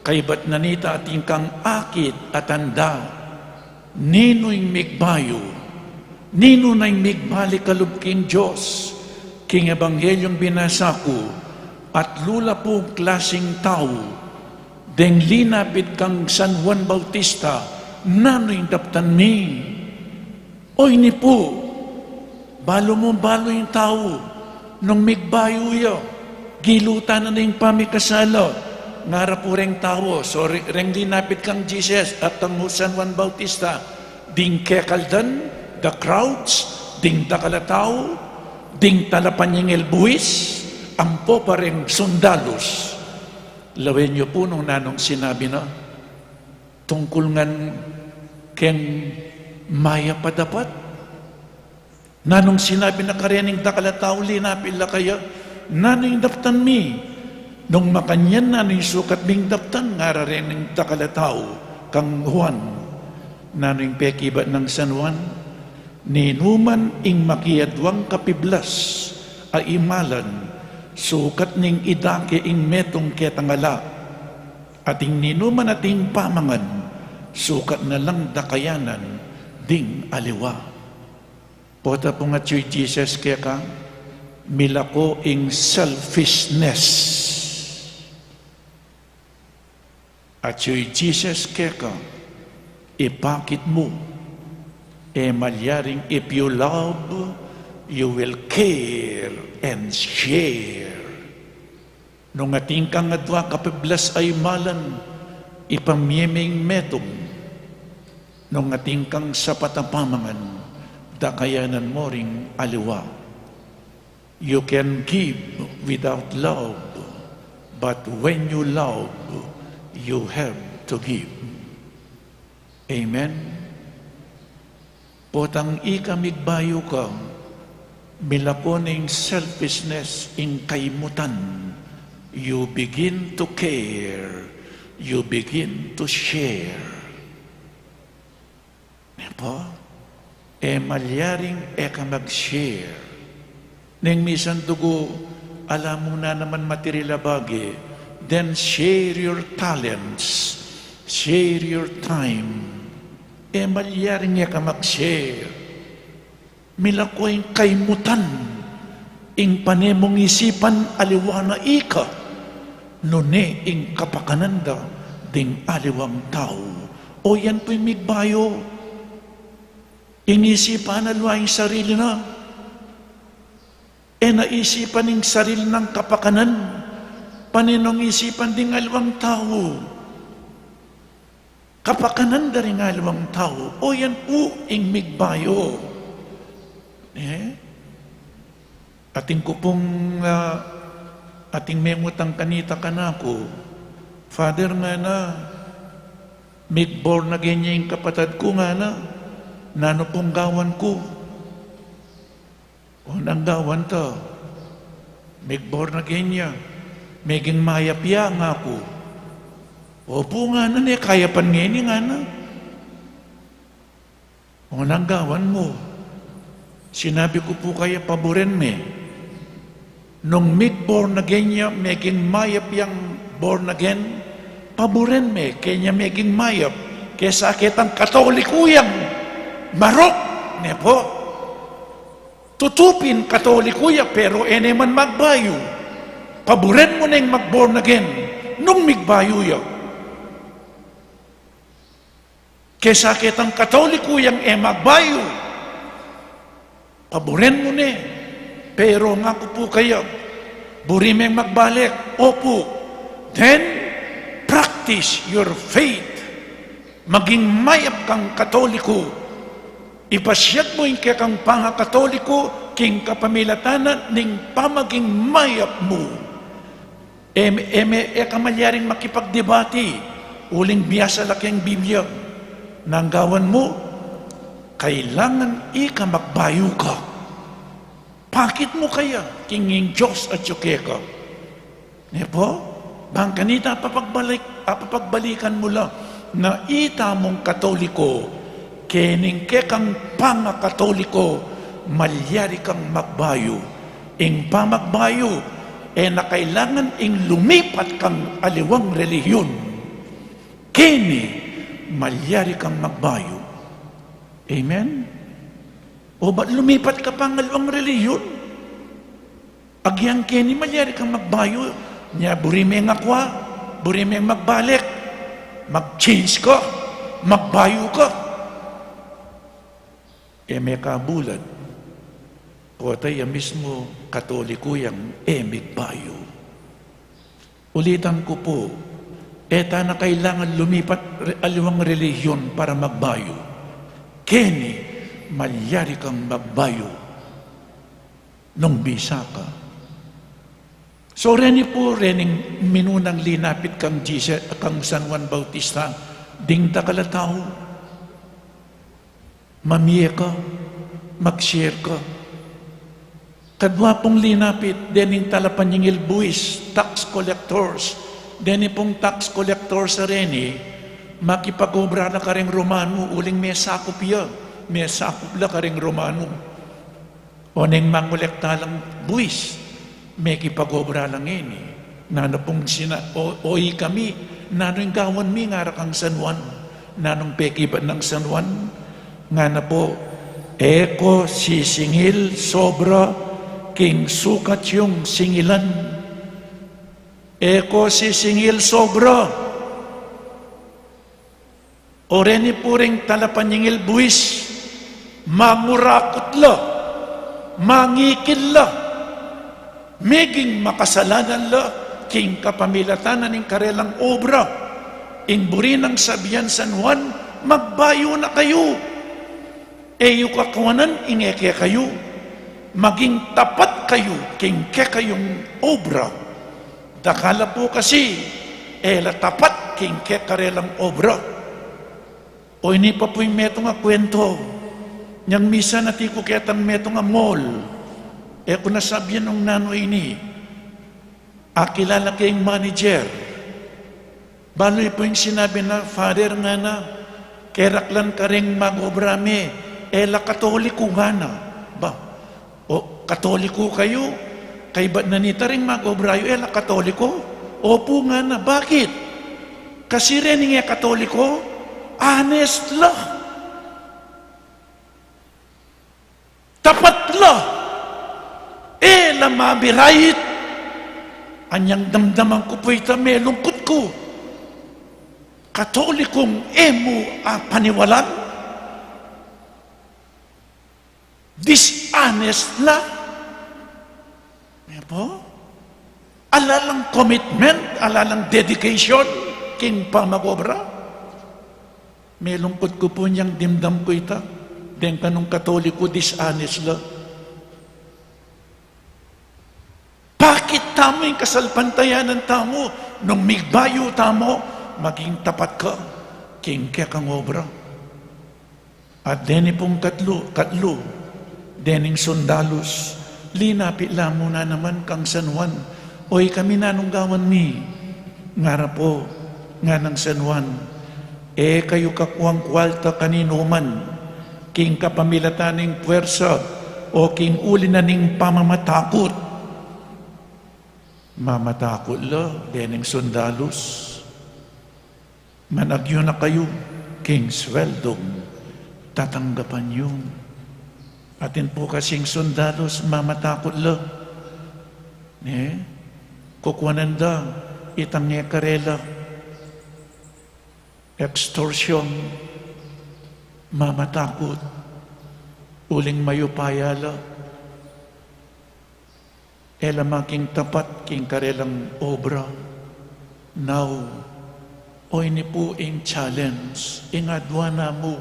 Kaybat na nita atin kang akit a tanda. Ninu ing migbayu? Ninu na ing migbalik a lub king Dios? King ebanghelyung binasa ku, atlu la pung klasing tau deng linapit kang San Juan Bautista. Nanu ing daptan mi? O ini pu, balu mu, balu ing tau, nung migbayu ya, gilutan na ing pamikasala. Ngara pu reng tau, so re-, reng linapit kang Jesus at kang San Juan Bautista, ding kekaldan, the crowds, ding dakal a tau, ding talapanyingil buis, ampo pa reng sundalus. Lawen yu pu nung nanung sinabi na, tungkul ngan keng mayap a dapat. Nanung sinabi na karening dakal a tau, "Linapit la kaya, nanu ing daptan mi?" Nung makanyan, "Nanu ing sukat ming daptan?" ngara rening dakal a tau kang Juan. Nanu ing pekibat nang San Juan? "Ninuman ing makiadwang kapiblas a imalan, sukat ning idake ing metung ketang ala, at ing ninuman ating pamangan, sukat na lang dakayanan ding aliwa." Pota pung atyu i Jesus keka, milako ing selfishness. Atyu i Jesus keka, ipakit mu. E malyaring, if you love, you will care and share. Nung atin kang adwa kapiblas a imalan, ipamie me ing metung. Nung atin kang sapat a pamangan, dakayanan mo ring aliwa. You can give without love, but when you love, you have to give. Amen? Potang ika migbayu ka, milako na ing selfishness, ing kaimutan. You begin to care, you begin to share. Ne po? E malyaring e ka mag-share. Neng misan dugu, ala mu na naman material a bage, then share your talents, share your time. E malyaring e ka mag-share. Milako ing kaimutan, ing pane mung isipan aliwa na ika, nune ing kapakanan da ding aliwang tau. O yan pu ing migbayu, ing isipan aliwa ing sarili na. E na isipan ing sarili nang kapakanan, pane nung isipan ding aliwang tau. Kapakanan da ring aliwang tau. O yan pu ing migbayu. E? Atin ku pung, ah, atin mengutang kanita kanaku, "Father," ngana, "mig-born again ya ing kapatad ku," ngana, "nanu pung gawan ku?" "O, nang gawan ta, mig-born again ya, meging mayap ya," ngaku. "Opu," ngana, "ne kayapan ngeni," ngana. "O, nang gawan mu?" "Sinabi ku pu kaya, paburen me. Nung mig-born again ya, meging mayap yang born again, paburen me, kenya meging mayap, kesa ketang Katoliko yang marok," ne po. Tutu pin Katoliko ya, pero e ne man magbayu. Paburen mu neng mag-born again nung migbayu ya. Kesa ketang Katoliko yang e magbayu. Paburen mu ne. Pero ngaku pu kaya, buri meng magbalik. Opu. Then, practice your faith. Maging mayap kang Katoliko. Ipasiag mu ing kekang pangakatoliko king kapamilatan na ning pamaging mayap mu. E me, e me, e ka malyaring makipagdebati uling biasa la keng Biblia. Nang gawan mu? Kailangan ika magbayu ka. Pakit mu kaya king ing Dios atyu keka. Ne po? Bang kanita apapagbalik, apapagbalikan mu la na ita mung Katoliko, kening kekang pangakatoliko, malyari kang magbayu. Ing pamagbayu, e na kailangan ing lumipat kang aliwang relihiyon. Keni, malyari kang magbayu. Amen? O ba't lumipat ka pang aliwang relihiyon? Agyang keni malyari kang magbayu, nya buri meng akwa, buri meng magbalik, mag-change ka, magbayu ka. E me kabulan, pota ya mismu Katoliko yang e migbayu. Ulitan ku pu, e ta na kailangan lumipat re-, aliwang relihiyon para magbayu. Keni, malyari kang magbayu nung bisa ka. So, reni pu, rening minunang linapit kang Jesus, kang San Juan Bautista, ding dakal a tau, mamie ka, Mag-share ka. Kadwa pung linapit, dening talapanyingil buis, tax collectors. Deni pung tax collectors a reni, makipag-obra la kareng Romanu, uling mesakup ya, mesakup la kareng Romanu. O neng mangolekta lang buis, mekipag-obra la ngeni. Nanu pung sina-, o, o ikami, nanu ing gawan mi, ngara kang San Juan? Nanung pekibat nang San Juan? Ngana pu, e ko sisingil sobra king sukat yung singilan. E ko sisingil sobra. O reni pu ring talapanyingil buis, mangurakut la, mangikil la, meging makasalanan la king kapamilatan na ning karelang obra. Ing buri nang sabian San Juan, magbayu na kayu. E yu kakuanan ing e kekayu, maging tapat kayu king kekayung obra. Dakal la pu kasi e la tapat king kekarelang obra. O ini pa pu ing metung a kuwentu. Nyang misan atiu ku ketang metung a mall. E ku na sabian nung nanu ini. Akilala ke ing manager. Balu pu ing sinabi na, "Father," ngana, "keraklan karing mag-obra me, e la Katoliko," ngana. Ba, o, Katoliko kayu? Kaybat na nita ring mag-obra yu, e la Katoliko? Opu, ngana. Bakit? Kasi reni e Katoliko, honest la. Tapat la. E la mabirait. Anyang damdaman ku pu ita, melungkut ku. Katolikong e mu apaniwalan? Dishonest la. Ayan pu. Ala lang commitment, ala lang dedication king pamag-obra. Melungkut ku pu nyang dimdam ku ita, deng kanung Katoliko dishonest la. Pakit tamu ing kasalpantayanan tamu, nung migbayu tamu, maging tapat ka king kekang obra. At deni pung katlu, katlu, dening sundalus, linapit la mu na naman kang San Juan, "O ikami, nanung gawan mi?" Ngara pu, nganang San Juan, "E kayu kakuang kualta kaninuman, king kapamilatan ning puwersa, o king uli na ning pamamatakut." Mamatakut la dening sundalus. "Managyu na kayu king sweldung tatanggapan yu." Atin pu kasing sundalus mamatakut la. Ne? Kukuanan da itang e karela. Extortion, mamatakut, uling mayupaya la. E la maging tapat king karelang obra. Now, o ini pu ing challenge, ing adwan na mu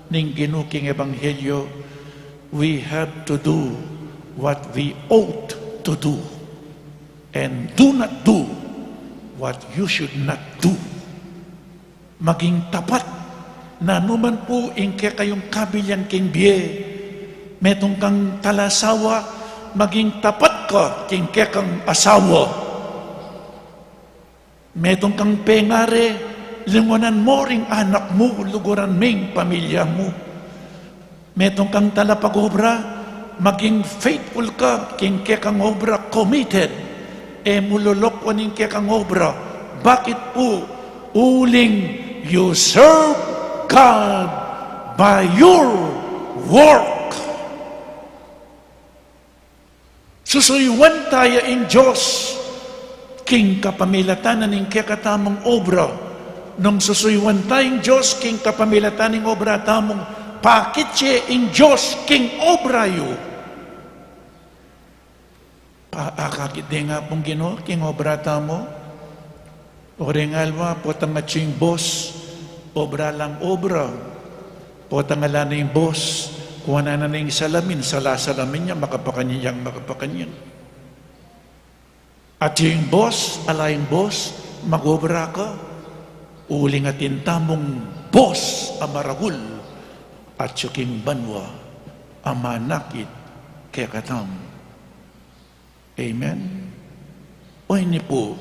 ning Ginu king Ebanghelyo, we have to do what we ought to do, and do not do what you should not do. Maging tapat. Nanu man pu ing kekayung kabilyan king bie, metung kang talasawa, maging tapat ka king kekang asawa. Metung kang pengari, lingunan mu ring anak mu, luguran me ing pamilya mu. Metung kang talapag-obra, maging faithful ka king kekang obra, committed. E mu lolokuan ing kekang obra. Bakit pu? Uling you serve God by your work. Susuyuan taya ing Dios king kapamilatan na ning kekatamung obra. Nung susuyuan ta ing Dios king kapamilatan ning obra tamung, pakit ye ing Dios king obra yu. Pa-, akakit de nga pung Ginu king obra tamu. O reng alwa, potang atyu ing boss, obra lang obra. Potang ala ne ing boss, kuanan na ne ing salamin, sala-salamin ya, makapakanyan yang makapakanyan. Atyu ing boss, ala ing boss, mag-obra ka. Uling atin tamung boss a maragul, atyu king banua. amanakit kekatamu. Amen. O ini pu,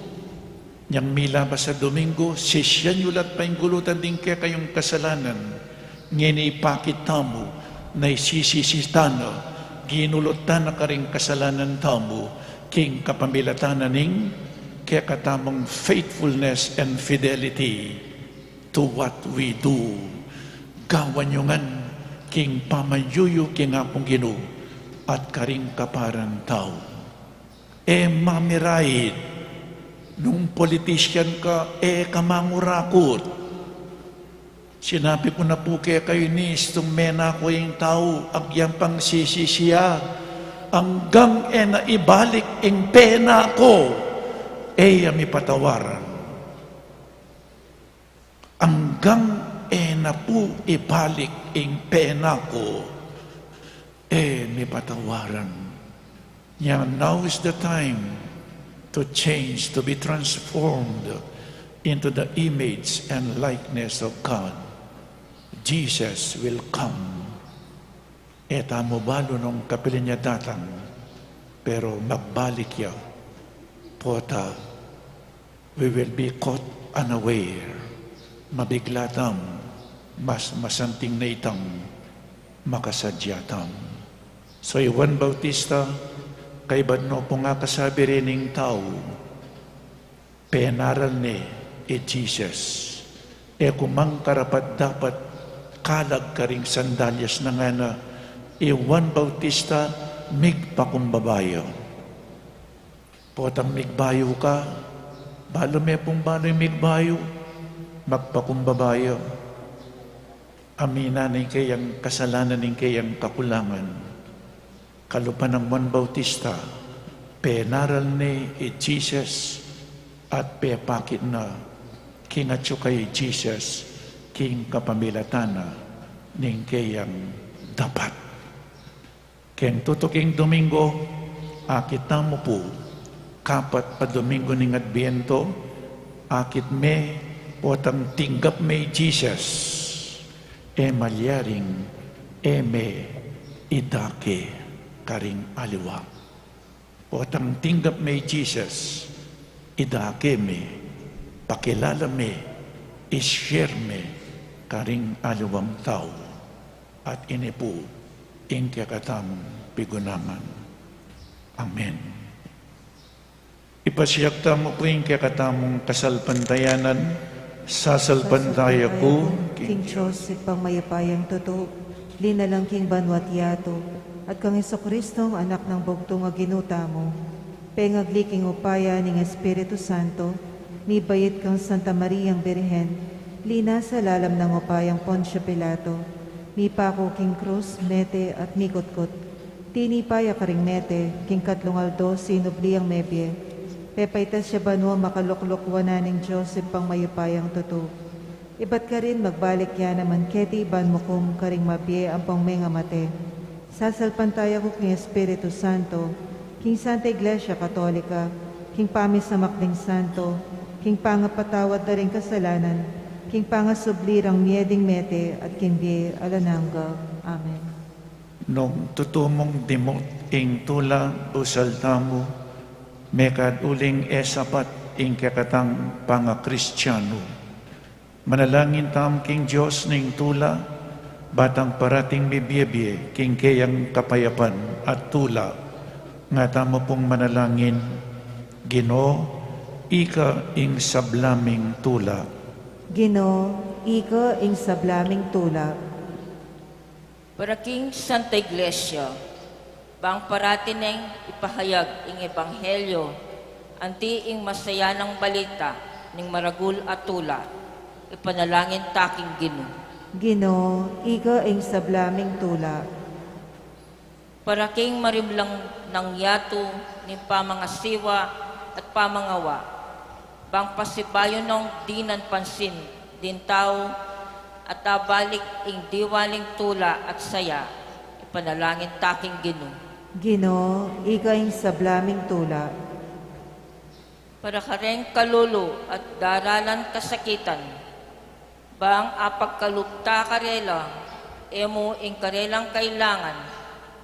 nyang milabas a Domingo, sisian yu lat pangulutan ding kekayung kasalanan, ngeni ipakit tamu na isisisi ta na, ginulutan na karing kasalanan tamu, king kapamilatan na ning kekatamung faithfulness and fidelity to what we do. Gawan yu ngan king pamanyuyu king Apung Ginu at karing kaparan tau. E mamirait, nung politician ka, e ka mangurakut. Sinabi ku na pu kekayu ini, istung menako ing tau, agyang pang sisisi ya, anggang e na ibalik ing penako, e ya mi patawaran. Anggang e na pu ibalik ing penako, e mi patawaran. Nya, now is the time to change, to be transformed into the image and likeness of God. Jesus will come. E tamu balu nung kapilan ya datang, pero magbalik ya. Pota, we will be caught unaware. Mabigla tamu, mas masanting na itang makasadya tamu. So i Juan Bautista, kaybat no pung akasabi reng tau, penaral ne i Jesus. E ku mang karapat-dapat kalag karing sandalyas na, ngana i Juan Bautista, migpakumbaba ya. Potang migbayu ka, balu me pung balu ing migbayu, magpakumbaba ya. Aminan ne ing keyang kasalanan, ing keyang kakulangan. Kalupa nang Juan Bautista, penaral ne i Jesus at pepakit na king atyu kaya i Jesus king kapamilatan na ning keyang dapat. Keng tutuking Domingo, akit tamu pu, kapat a Domingo ning Adbiento, akit me, potang tinggap me i Jesus, e malyaring e me idake karing aliwa. Potang tinggap me i Jesus, idake me, pakilala me, i-share me karing aliwang tau. At ini pu ing kekatamung pigunaman. Amen. Ipasiag tamu pu ing kekatamung kasalpantayanan. Sasalpantaya ku king Dios, Ibpang mayupayang tutu, linalang king banua't yatu, at kang Jesucristo, Anak nang bugtung a Ginu tamu, pengagli king upaya ning Espiritu Santo, mibait kang Santa Mariang Birhen, linasa lalam nang upayang Poncio Pilato, mipaku king krus, mete at mikutkut. Tinipa ya karing mete, king katlung aldo sinubli yang mebie. Pepaitas ya banua, makalukluk wanan ning Dios Ibpang mayupayang tutu. Ibat karin magbalik ya naman keti ban mukum karing mabie ampong mengamate. Sasalpantaya ku king Espiritu Santo, king Santa Iglesia Katolika, king pamisamak ding santo, king pangapatawad da ring kasalanan, king pangasubli rang mie ding mete, at king bie alang angga. Amen. Nung tutu mung dimut ing tula, busal tamu, mekad uling e sapat ing kekatang pangakristianu. Manalangin tamu king Dios ning tula, batang parating mibie-bie king keyang kapayapan at tula. Nga tamu pung manalangin, Ginu, ika ing sabla ming tula. Ginu, ika ing sabla ming tula. Para king Santa Iglesia, bang parati neng ipahayag ing ebanghelyo, anti ing masayanang balita ning maragul a tula, ipanalangin ta king Ginu. Ginu, ika ing sabla ming tula. Para king marimlang nang yatu ning pamangasiwa at pamangawa, bang pasibayu nong dinan pansin ding tau at abalik ing diwaling tula at saya, ipanalangin ta king Ginu. Ginu, ika ing sabla ming tula. Para kareng kalulu at daralan kasakitan, bang apagkalub ta karela, e mu ing karelang kailangan,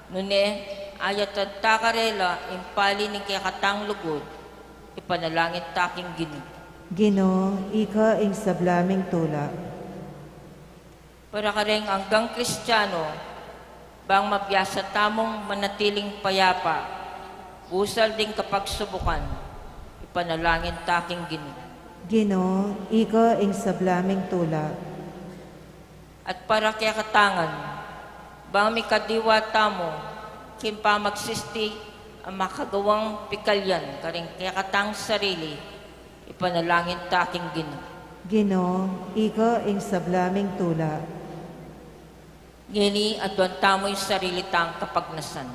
Nune, ayatan ta karela ing pali ning kekatang lugud, ipanalangin ta king Ginu. Ginu, ika ing sabla ming tula. Para kareng anggang Kristiano, bang mabiasa tamung manatiling payapa, busal ding kapagsubukan, ipanalangin ta king Ginu. Ginu, ika ing sabla ming tula. At para kekatang ngan, bang mikadiwa tamu king pamagsisti a makagawang pikalyan karing kekatang sarili, ipanalangin ta king Ginu. Ginu, ika ing sabla ming tula. Ngeni, aduan tamu ing sarili tang kapagnasan.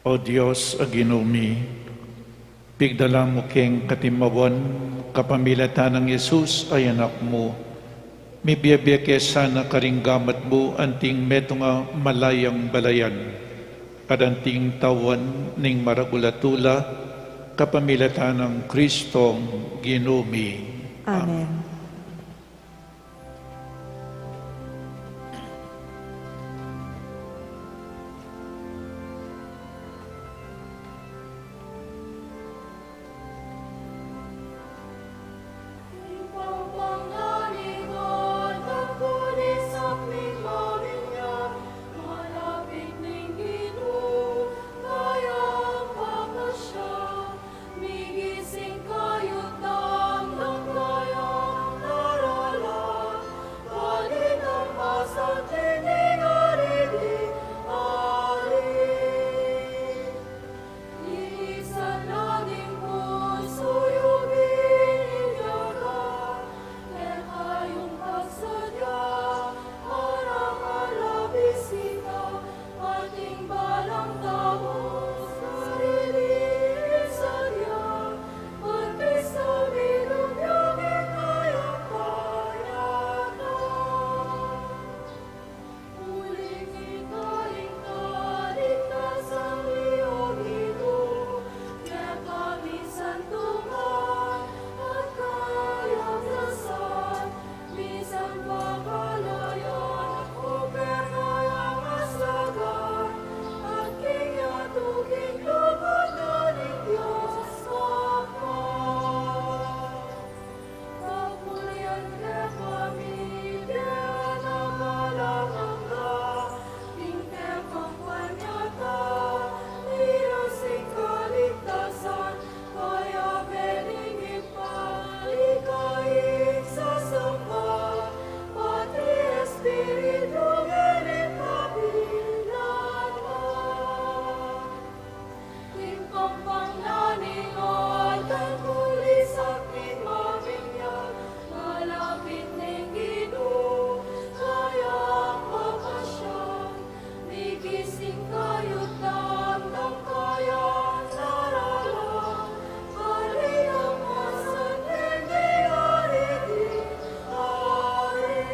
O Dios, a Ginu mi, pigdala mu keng katimawan kapamilatan nang Jesus a Anak mu. Mibie-bie ke sana karing gamat mu anting metung a malayang balayan, at anting tauan ning maragul a tula, kapamilatan nang Kristong Ginu mi. Amen. Migising kayu, damdam kayu, darala, balitang masanting ning Ari ding ari. Inisan na ning pusu yu, bininyagan, kekayung pagsadya, para kalabis ita, ating balang tau, sarili sadya, magpisa, minum ya king kayang-kayatan. Uling ita ing kaligtasan mi, O Ginu, kekami santungan at kaligtasan, misan pa kalayo, o kekayang asagan, at king yatu king lugud na ning Dios Ama. Kapulian kekami, keka na kalamanga, king kekang panyatang, minasing kaligtasan, kaya benigit pa, ika ing sasamba, pati Espiritu, ngening kapilan man. King pampang na ning alang kulis at ning mabinyag, malapit ning Ginu, kayang papasyan, migising kayu, damdam kayu, darala, balitang masanting ning Ari ding ari.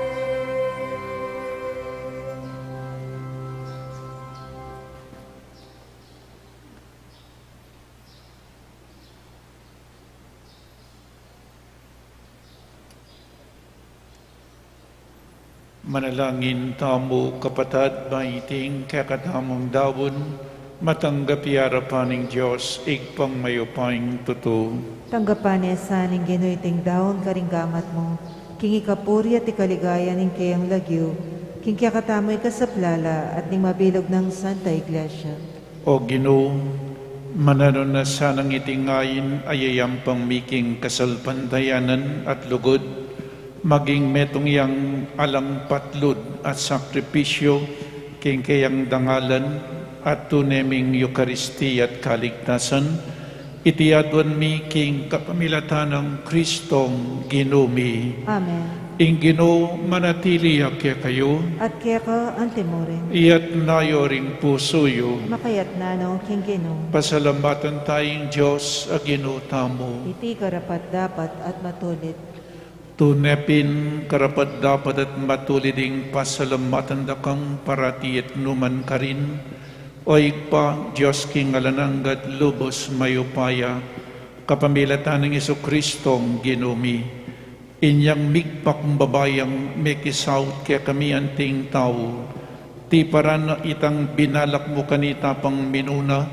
Manalangin tamu, kapatad, ba iting kekatamung daun, matanggap ya king arapan ning Dios, Ibpang mayupayang tutu. Tanggapan na sa ning Ginu iting daun karing gamat mu, king ikapuri at ikaligaya ning keyang lagyu, king kekatamung ikasaplala at ning mabilug nang Santa Iglesia. O Ginu, mananu na sanang iting ain a yayampang mi king kasalpantayanan at lugud, maging metung yang alang patlud at sakripisyu king keyang dangalan at tune ming Eukaristia at kaligtasan, iti aduan mi king kapamilatan nang Kristong Ginu mi. Amen. Ing Ginu manatili ya kekayu. At keka antimurin. Iyatas yu ring pusu yu. Makayatas no king Ginu. Pasalamatan taya ing Dios a Ginu tamu. Iti karapat-dapat at matulid. Tune pin karapat-dapat at matulid ing pasalamatan da kang parati at nu man karin, O Ibpa, Dios king alang angga at lubus mayupaya, kapamilatan nang Jesucristong Ginu mi. Inyang migpakumbaba yang mekisaut kekami anting tau, Tiparan na itang binalak mu kanita pang minuna,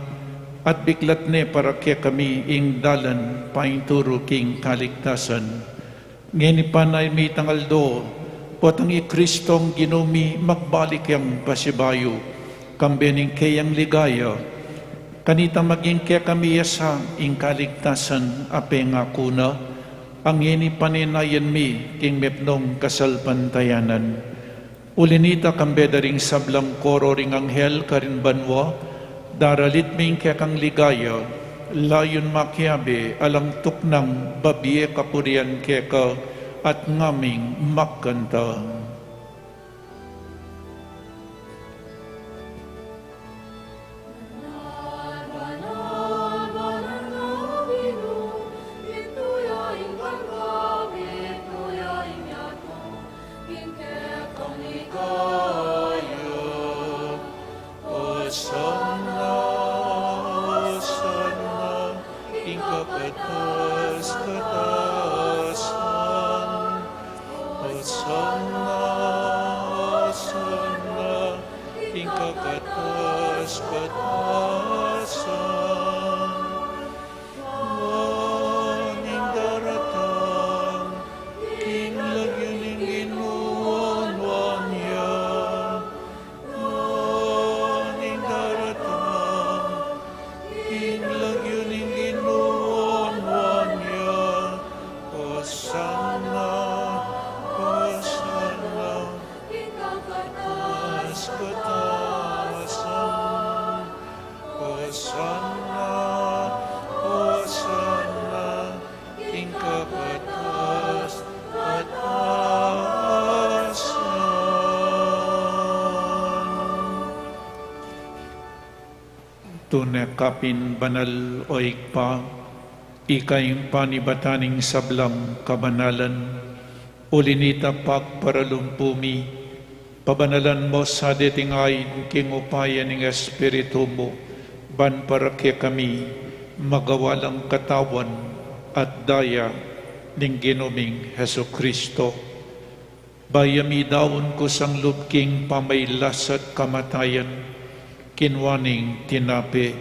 at biklat ne para kekami ing dalan painturu king kaligtasan. Ngeni pa ngan itang aldo, potang i Kristong Ginu mi magbalik yang pasibayu, kambe ning keyang ligaya, kanita maging kekami ya sa ing kaligtasan a pengaku na, a ngeni panenayan mi king mepnung kasalpantayanan. Uli nita kambe da ring sablang koro ring anghel karin banua, daralit mi ing kekang ligaya, layun makiabe alang tuknang babie kapurian keka at ngaming magkanta. Hosanna, Hosanna, king kakatas-katasan. Hosanna, Hosanna, king kakatas-katasan. Nuan ing daratang king lagyu ning Ginu, nuan ya. Nuan ing daratang king lagyu ning Ginu, nuan ya. Hosanna, Hosanna, king kakatas-katasan. Hosanna, Hosanna, king kakatas-katasan. Tune ka pin banal, o Ibpa, ika ing panibatan ning sablang kabanalan. Uli nita pagparalumpu mi, pabanalan mu sa deting ain king upaya ning Espiritu mu, ban para kekami magawa lang katawan at daya ning Ginu ming Jesucristo. Bayu ya midaun kusang lub king pamailas at kamatayan, kinua neng tinape,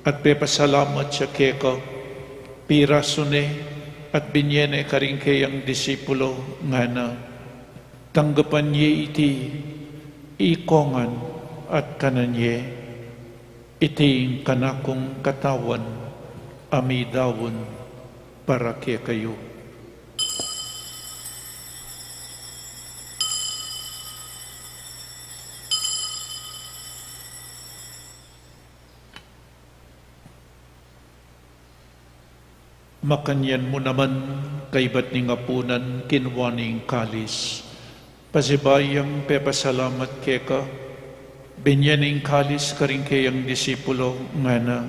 at pepasalamat ya keka, pirasu ne, at binye ne karing keyang disipulo, ngana: Tanggapan ye iti, ikongan, at kanan ye. Iti ing kanakung katawan, a midaun para kekayu. Makanyan mu naman, kaybat ning apunan, kinua ne ing kalis. Pasibayu yang pepasalamat keka, binye ne ing kalis karing keyang disipulo, ngana: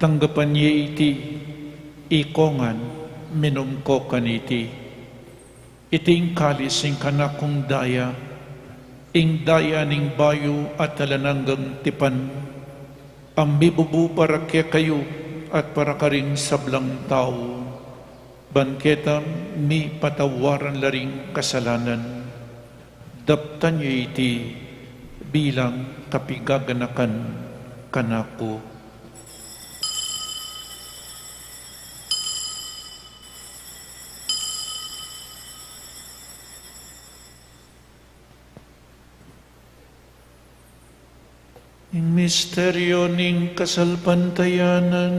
Tanggapan ye iti, ikongan, minum ko kaniti. Iti ing kalis ning kanakung daya, ing daya ning bayu at alang anggang tipan, a mibubu para kekayu at para karing sablang tau, ban keta mipatawaran la ring kasalanan. Daptan ye iti bilang kapigaganakan kanaku. Ing misteryo ning kasalpantayanan.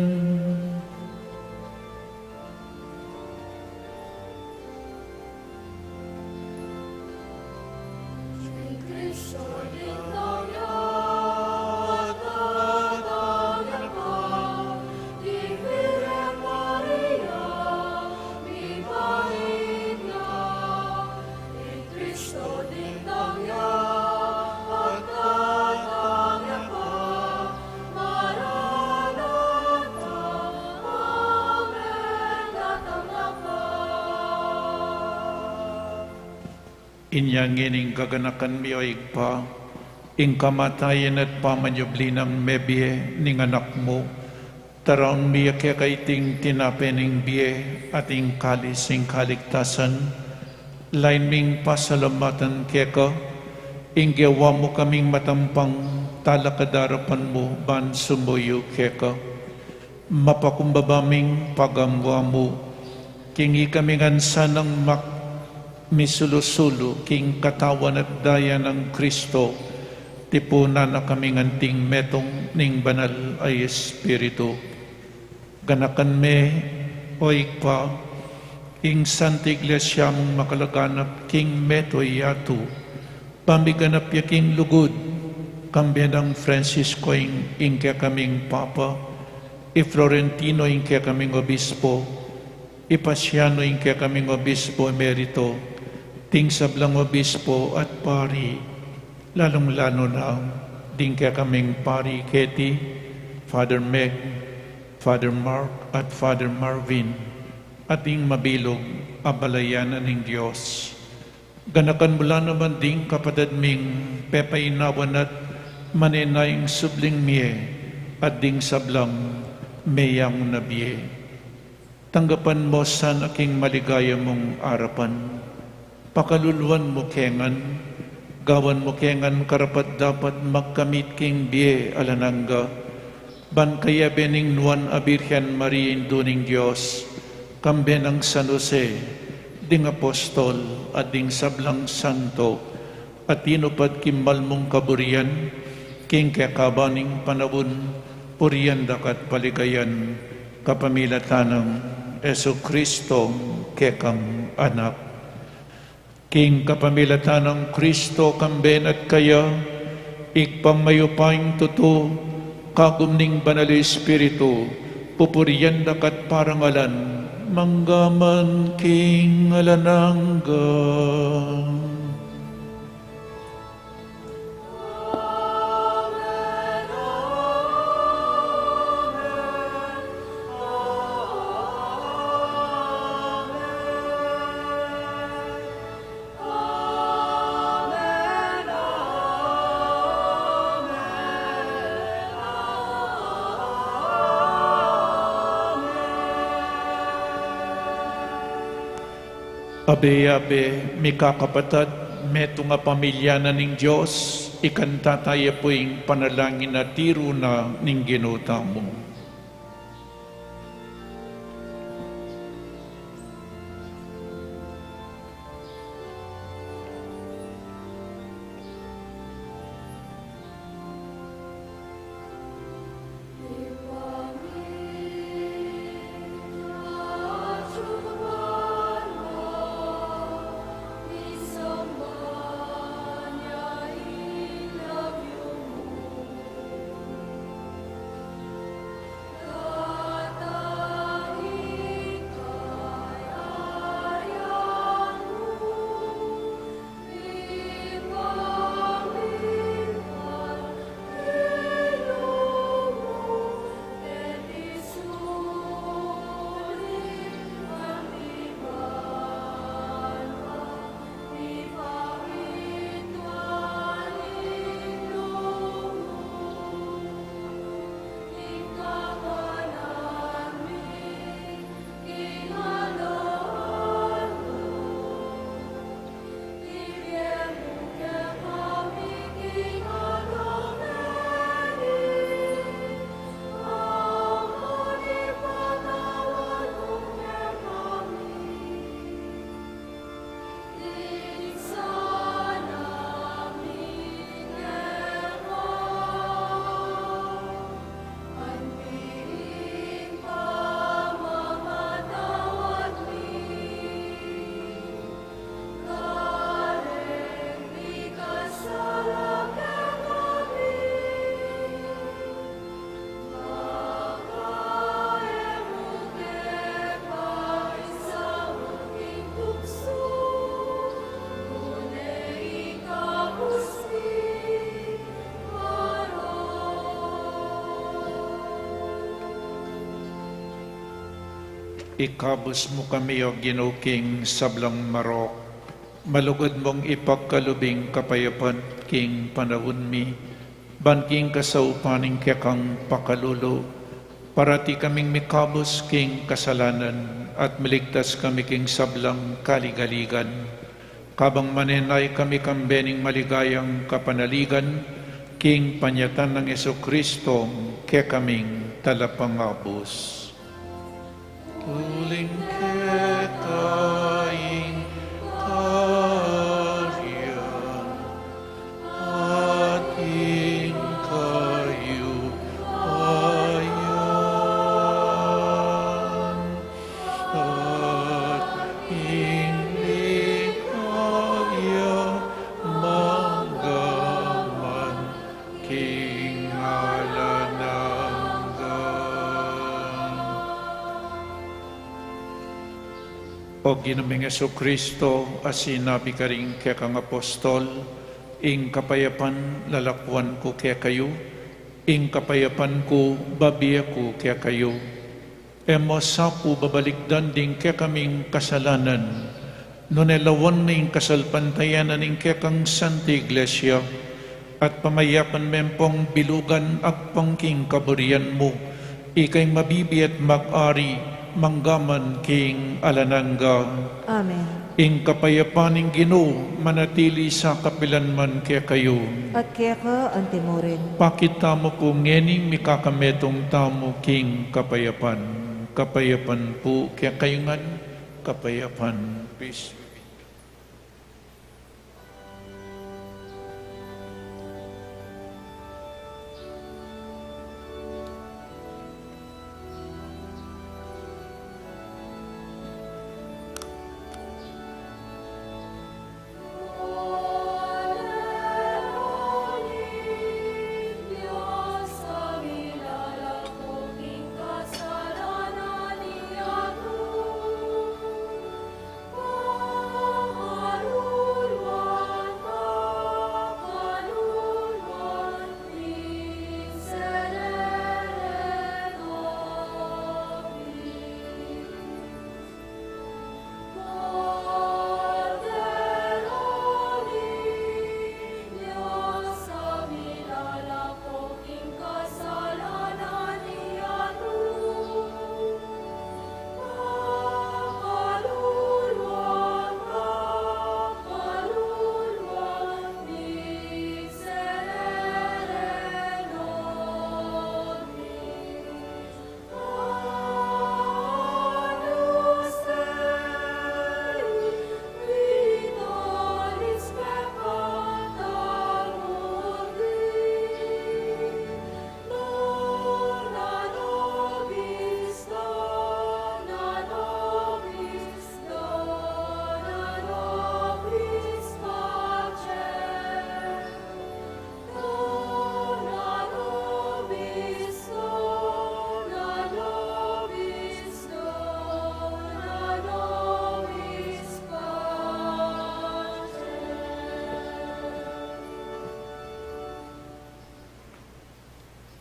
Inya ngeni gaganakan mi, o Ibpa, ing kamatayan at pamanyubli nang mebie ning Anak mu, taraun mi ya keka iting tinape ning bie at ing kalis ning kaligtasan, lain ming pasalamatan keka, Ing gewa mu kaming matampang talakad king arapan mu ban sumuyu keka. Mapakumbaba ming pagamu-amu, king ikami ngan sanang mak-, misulu-sulu king katawan at daya nang Kristo, tipunan na kaming anting metung ning Banal a Espiritu. Ganakan me, o Ibpa, ing Santa Iglesia mung makalaganap king mabilug a yatu, pamiganap ya king lugud, kambe nang Francisco ing, ing kekaming Papa, i Florentino ing kekaming Obispo, i Paciano ing kekaming Obispo Emerito, ding sablang Obispo at Pari, lalung-lalu na ding kekaming Pari Katie, Father Meg, Father Mark, at Father Marvin, at ding mabilug a balayan ning Dios. Ganakan mu la naman ding kapatad ming pepainawan at manenayang subling mie, at ding sablang meyang na bie. Tanggapan mu sana king maligaya mung arapan. Pakaluluan mu ke ngan, gawan mu ke ngan karapat-dapat magkamit king bie alang angga, ban kayabe ning Nuan a Birhen Maria, Indu ning Dios, kambe nang San Jose, ding apostol, at ding sablang santo, a tinupad king malmung kaburian, king kekaban ning panaun, purian da ka at paligayan, kapamilatan nang Jesucristo, kekang Anak. King kapamilatan nang Kristo, kambe na at kaya, Ibpang mayupayang tutu, kagum ning Banal a Espiritu, pupurian da ka at parangalan, mangga man king alang angga. Abe-abe, mikakapatad, metung a pamilya na ning Dios, ikanta taya pu ing panalangin a tiru na ning Ginu tamu. Ikabus mu kami, O Ginu, king sablang marok. Malugud mung ipagkalub ing kapayapan king panaun mi, ban king kasaupan ning kekang pakalulu, parati kaming mikabus king kasalanan at miligtas kami king sablang kaligaligan. Kabang manenaya kami kambe ning maligayang kapanaligan, king panyatang nang Jesucristo, kekaming talapangabus. Uling keka ing kayarian, at ing kayupayan, at ing ligaya mangga man king alang angga. O Ginu ming Jesucristo, a sinabi karing kekang apostol, ing kapayapan lalakwan ku kekayu, ing kapayapan ku babie ku kekayu. E mu sa pu babalikdan ding kekaming kasalanan, nune lawan ne ing kasalpantayanan ning kekang Santa Iglesia, at pamayapan me pung bilugan agpang king kaburian mu, ika ing mabibie at mag-ari, mangga man king alang angga. Amen. Ing kapayapan ning Ginu manatili sa kapilan man kekayu. At keka anti murin. Pakit tamu pu ngening mikakametung tamu king kapayapan. Kapayapan pu kekayu ngan, kapayapan. Peace.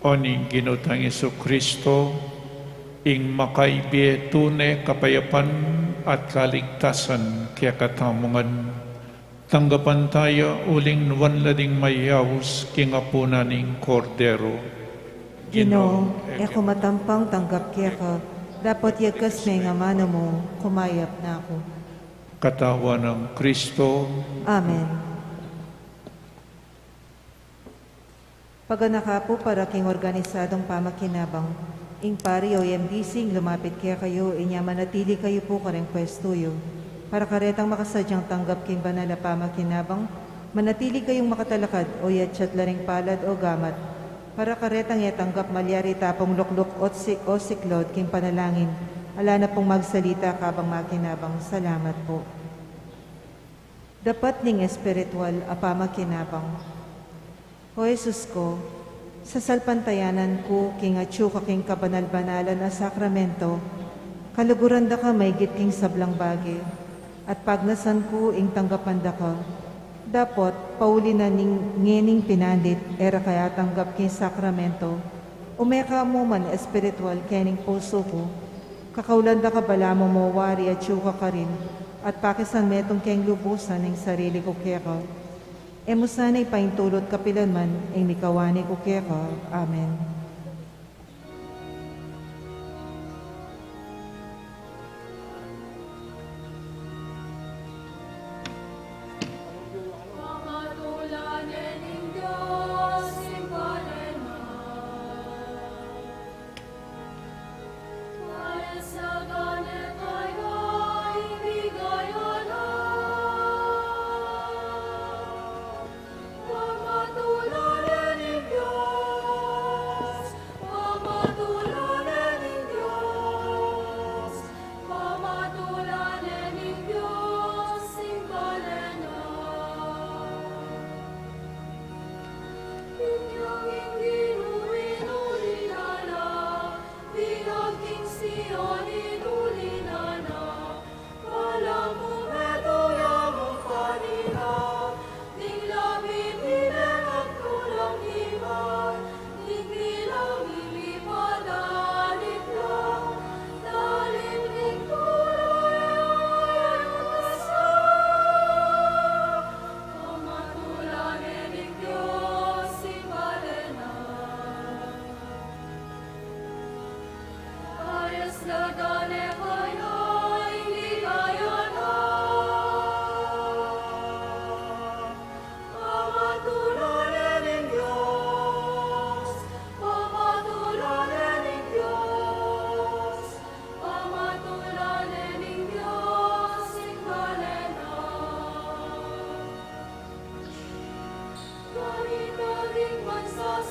O ning Ginu tang Jesucristo, ing makaibie tune kapayapan at kaligtasan kekatamu ngan. Tanggapan taya uling nuan la ding mayaus king apunan ning Kordero. Ginu, e ku matampang tanggap keka, dapot yagkas me ing amanu mu, kumayap na ku. Katawan nang Kristo. Amen. Paganaka pu para king organisadung pamakinabang. Ing pari o M D C ing lumapit kekayu, inya manatili kayu pu karing pwestu yu. Para karetang makasadyang tanggap king banal a pamakinabang, manatili kayung makatalakad o yatsat la ring palad o gamat. Para karetang e tanggap malyari tapung lukluk o si-, o siklaud king panalangin, ala na pung magsalita kabang makinabang. Salamat pu. Dapat ning espiritual a pamakinabang. O Jesus ku, sasalpantayanan ku king atyu ka king kabanal-banalan a sakramento, kaluguran da ka maygit king sablang bage, at pagnasan ku ing tanggapan da ka. Dapot, pauli na ning ngening pinandit, e ra ka atanggap king sakramento, ume ka mu man espiritual kening pusu ku, kakaulan da ka balamu mo wari atyu ka karin, at pakisan metung keng lubusan ing sarili ku keka. E mu sana ipaintulut kapilan man ing mikawani ku keka. Amen.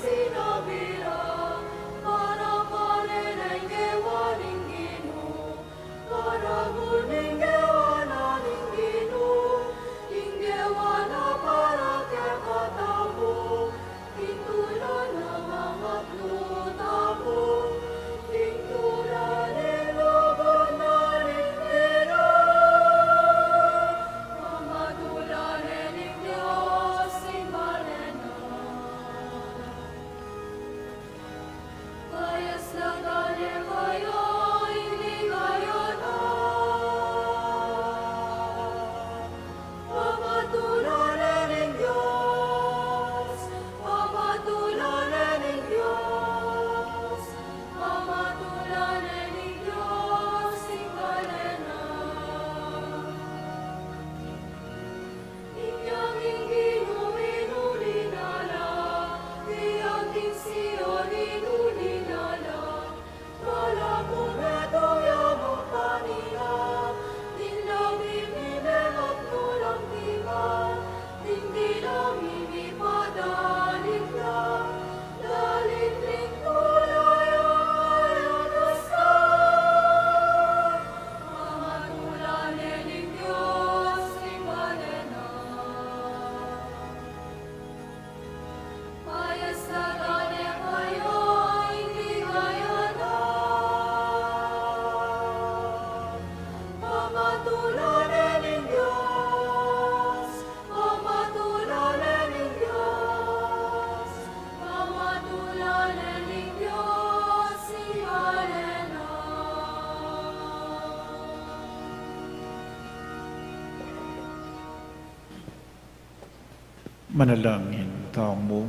Sinabi ra, para pare na ing gewa ning Ginu, para gu ning gewa na ning Ginu, ing gewa na para kekatamu, ing tula na mangatlu tamu, ing tula ning lugud na ning Ginu, pamatulanan ning Dios ing balen na. Payaslagan ne kayu ing ligaya na. Pamatulanan ning Dios, pamatulanan ning Dios, pamatulanan ning Dios ing balen na. Inyang ing Ginu minuli na la, inyang ing Sion minuli na la, kala mu metung ya mu pa nila, ing labi mi memagnu lang timan, ing dila mi mipadalit la, dalit ning tula ya, ya kasa. Pamatulanan ning Dios ing balen na. Payaslagan ne kayu ing ligaya na. Pamatulanan ning Dios, pamatulanan ning Dios, pamatulanan ning Dios ing balen na. Manalangin tamu.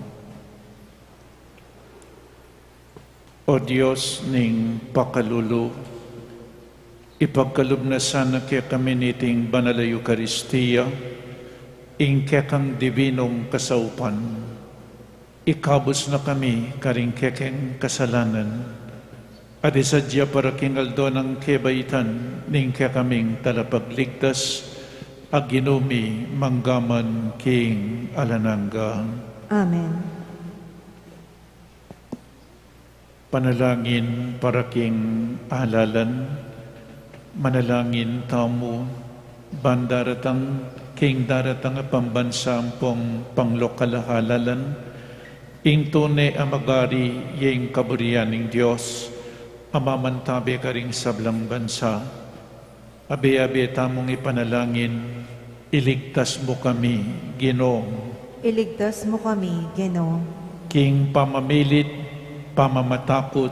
O Dios ning pakalulu, ipagkalub na sana kekami niting banal a Eukaristia ing kekang dibinung kasaupan. Ikabus na kami karing kekeng kasalanan, at isadya para king aldo nang kebaitan ning kekaming Talapagligtas, a Ginu mi, mangga man king alang angga. Amen. Panalangin para king halalan. Manalangin tamu ban daratang king daratang a pambansa ampong panglokal a halalan, ing tune a magari ya ing kaburian ning Dios a mamantabe karing sablang bansa. Abe-abe tamung ipanalangin, iligtas mu kami, Ginu. Iligtas mu kami, Ginu. King pamamilit, pamamatakut,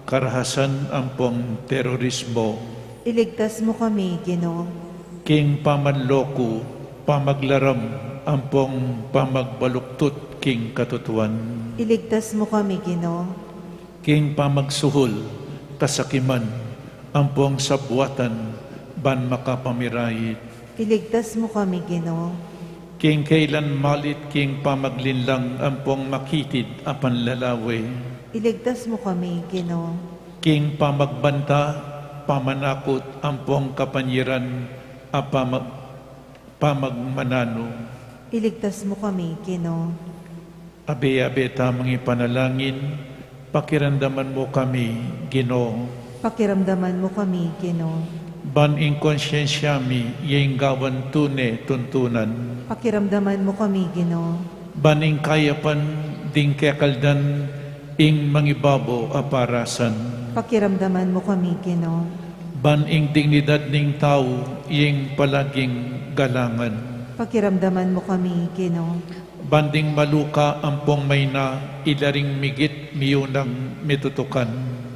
karahasan ampong terorismo. Iligtas mu kami, Ginu. King pamanloku, pamaglaram ampong pamagbaluktut king katutuan. Iligtas mu kami, Ginu. King pamagsuhul, kasakiman, ampong sabuatan, ban makapamirait. Iligtas mu kami, Ginu. King kailan malit king pamaglinlang ampong makitid a panlalawe. Iligtas mu kami, Ginu. King pamagbanta, pamanakut, ampong kapanyiran a pamag-, pamagmananu. Iligtas mu kami, Ginu. Abe-abe tamung ipanalangin, pakiramdaman mu kami, Ginu. Pakiramdaman mu kami, Ginu. Ban ing konsyensya mi ya ing gawan tune tuntunan. Pakiramdaman mu kami, Ginu. Ban ing kayapan ding kekaldan ing mangibabo a parasan. Pakiramdaman mu kami, Ginu. Ban ing dignidad ning tau ing palaging galangan. Pakiramdaman mu kami, Ginu. Ban ding maluka ampong mayna ila ring migit miyunang mitutukan.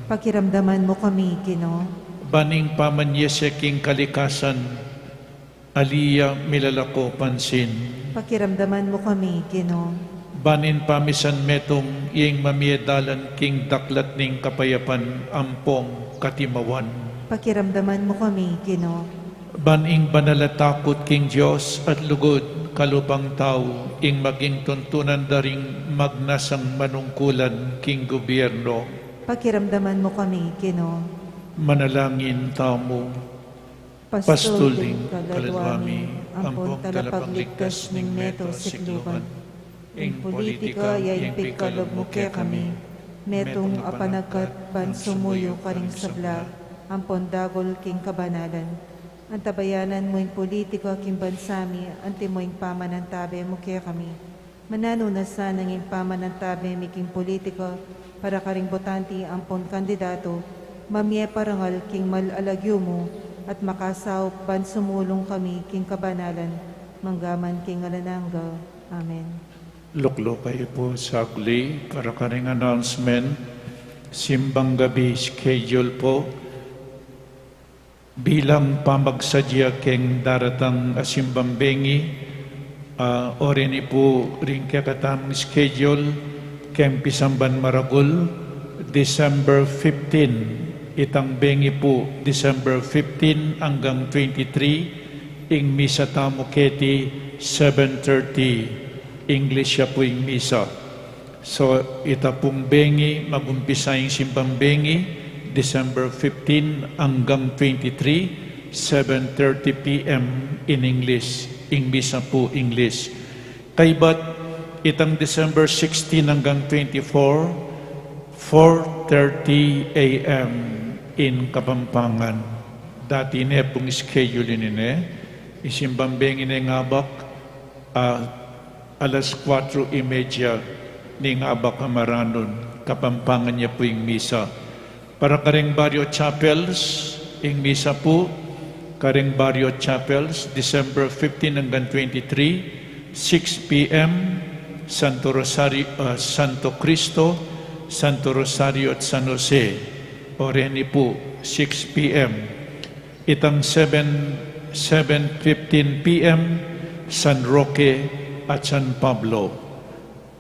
Pakiramdaman mu kami, Ginu. Ban ing pamanyese king kalikasan ali ya milalako pansin. Pakiramdaman mu kami, Ginu. Ban ing pamisan metung ing mamie dalan king daklat ning kapayapan ampong katimawan. Pakiramdaman mu kami, Ginu. Ban ing banal a takut king Dios at lugud kalupang tau ing maging tuntunan da ring magnasang manungkulan king gubyerno. Pakiramdaman mu kami, Ginu. Manalangin tamu. Pastul ding kaladwa mi, ampong talapagligtas ning meto sikluban. Ing politika ya ing pigkalub mu kekami, metung a panagkat ban sumuyu karing sabla ampon dagul king kabanalan. Antabayanan mu ing politika king bansa mi, antimo ing pamanantabe mu kekami. Mananu na sanang ing pamanantabe mi king politika para karing botante ampon kandidato, mamie parangal king mal a lagyu mu at makasaup ban sumulung kami king kabanalan, manggaman king alang angga. Amen. Lukluk kayu pu saglit para karing announcement. Simbang gabi schedule pu. Bilang pamagsadya keng daratang a simbang bengi, a, oreni pu ring kekatamung schedule keng pisamban maragul, December fifteen, itang bengi pu, December fifteen anggang twenty-three, ing misa tamu keti seven thirty, English ya pu ing misa. So, ita pung bengi, magumpisa ing simbang bengi, December fifteen anggang twenty-three, seven thirty P M in English, ing misa pu English. Kaybat, itang December sixteen anggang twenty-four, four thirty A M in Kapampangan. Dati ne pung schedule ini ne, ing simbang bengi ne ing abak, a, alas kuatro y media ning abak a maranun, Kapampangan ya pu ing misa. Para karing barrio chapels, ing misa pu karing barrio chapels, December fifteen anggang twenty-three, six P M, Santo Rosario, a, Santo Cristo, Santo Rosario at San Jose. Oreni pu, six P M. Itang seven, seven fifteen P M, San Roque at San Pablo.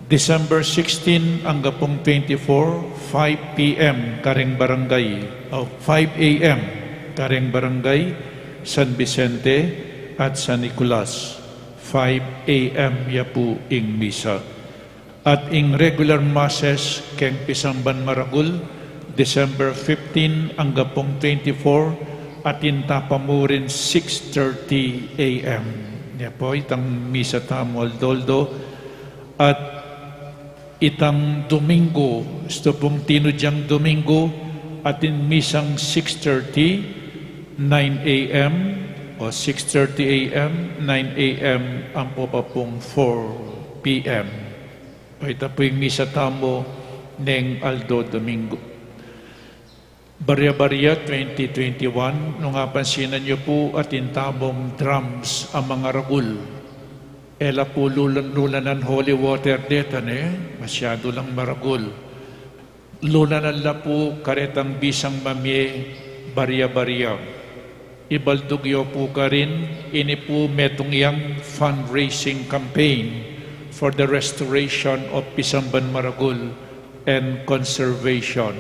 December sixteen angga pung twenty-four, five P M karing barangay, o five A M karing barangay San Vicente at San Nicolas. Five A M ya pu ing misa. At ing regular masses keng pisamban maragul, December fifteen angga pung twenty-four, atin ta pa mu rin six thirty A M. Ya pu, itang misa tamu aldo-aldo. At itang Domingo, istu pung tinudyang Domingo, atin misang six thirty, nine A M, o six thirty A M, nine A M, ampo pa pung four P M. O ita pu ing misa tamu neng aldo Domingo. Barya-barya twenty twenty-one, nung apansinan yu pu atin tamung drums a mangaragul. E la pu lulan-lulanan holy water deta ne, masyadu lang maragul. Lulanan la pu karetang bisang mamie barya-barya. Ibaldug yu pu karin, ini pu metung yang fundraising campaign for the restoration of Pisamban Maragul and conservation.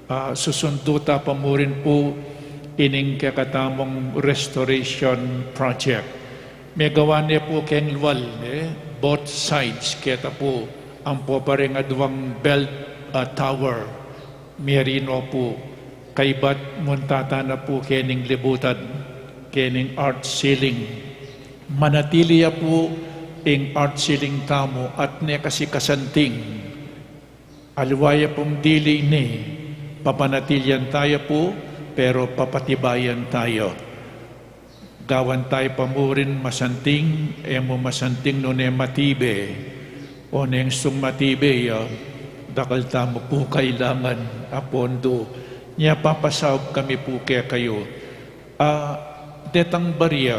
A, susundu ta pa mu rin pu ining kekatamung restoration project. Megawa ne pu keng lual, e, both sides, keta pu, ampo pa ring aduang bell, a, tower, mie rin no pu, kaybat munta ta na pu kening libutan, kening art ceiling. Manatili ya pu ing art ceiling tamu at ne kasi kasanting. Aliwa ya pung dili ini, papanatilian ta ya pu, pero papatibayan ta ya. Gawan ta ya pa mu rin masanting, e mu masanting nune matibe. O neng sung matibe ya, dakal tamu pu kailangan a pondo. Nya papasaup kami pu kekayu. A, detang barya,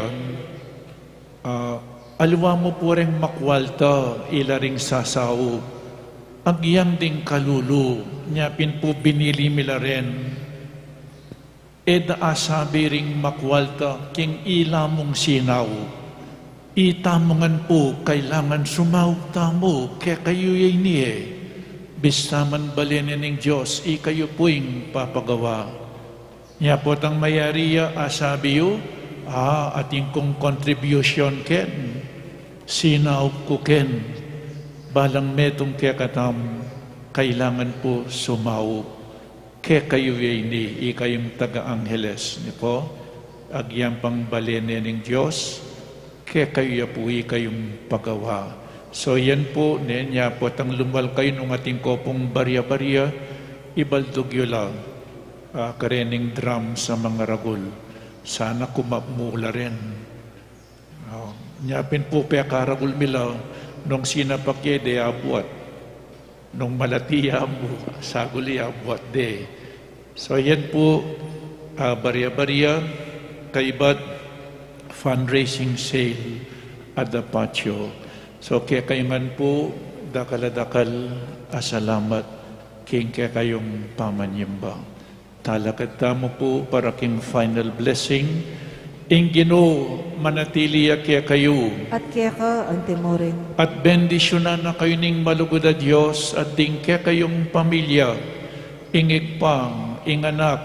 a, aliwa mu pu reng makualta, ila ring sasaup. Agyang ding kalulu, nya pin pu binili mi la ren. E da asabi ring makualta king ila mung sinaup. Itamu ngan pu kailangan sumaup tamu kekayu ya ini e. Bista man balen ne ning Dios, ikayu pu ing papagawa. Nya potang mayari ya asabi yu, a, atin kung contribution ken, sinaup ku ken, balang metung kekatamu kailangan pu sumaup. Kekayu ya ini, ikayung taga Angeles, ne pu, agyang pang balen ne ning Dios, kekayu ya pu ikayung pagawa. So yan po, ne, nya po tang lumual kayu nung atin ko pung barya-barya, ibaldug yu la, ah, karening drum sa mangaragul. Sana kumapmu la rin. Oh, nya pin po pekaragul mi la, nung sinapak ye de abuat. Nung malati ya mu, saguli ya buat de. So, yan po, ah, barya-barya, kaybat fundraising sale at the patio. So, kekayu ngan po, dakal a dakal a salamat king kekayung pamanyamba. Talakad tamu po para king final blessing. Ing Ginu manatili ya kekayu. At keka antimurin. At bendisyunan na kayu ning malugud a Dios at ding kekayung pamilya, ing Ibpa, ing Anak,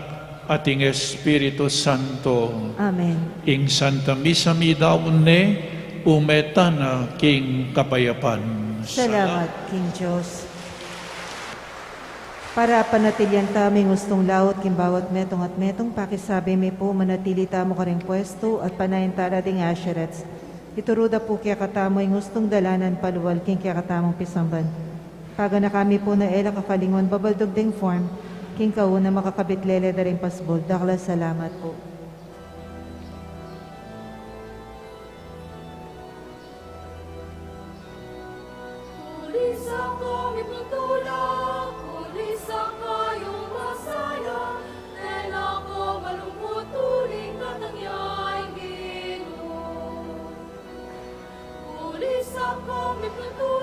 at ing Espiritu Santo. Amen. Ing Santa Misa mi daun ne, ume tana king kapayapan. Salamat king Dios. Para panatilian tamu ing ustung laut king bawat metung at metung, pakisabi mi pu, manatili tamu karing pwestu at panayan tala ding usherettes. Ituru da pu kekatamu ing ustung dalanan palual king kekatamung pisamban. Paganaka mi pu na e la kakalingwan babaldug ding form king kauna makakabit lele da ring pasbul. Dakal a salamat pu. Kulisang ko miputula, kulisang kayung masaya, tela ko malungkut uling katang ya ing Ginu. Kulisang ko miputula,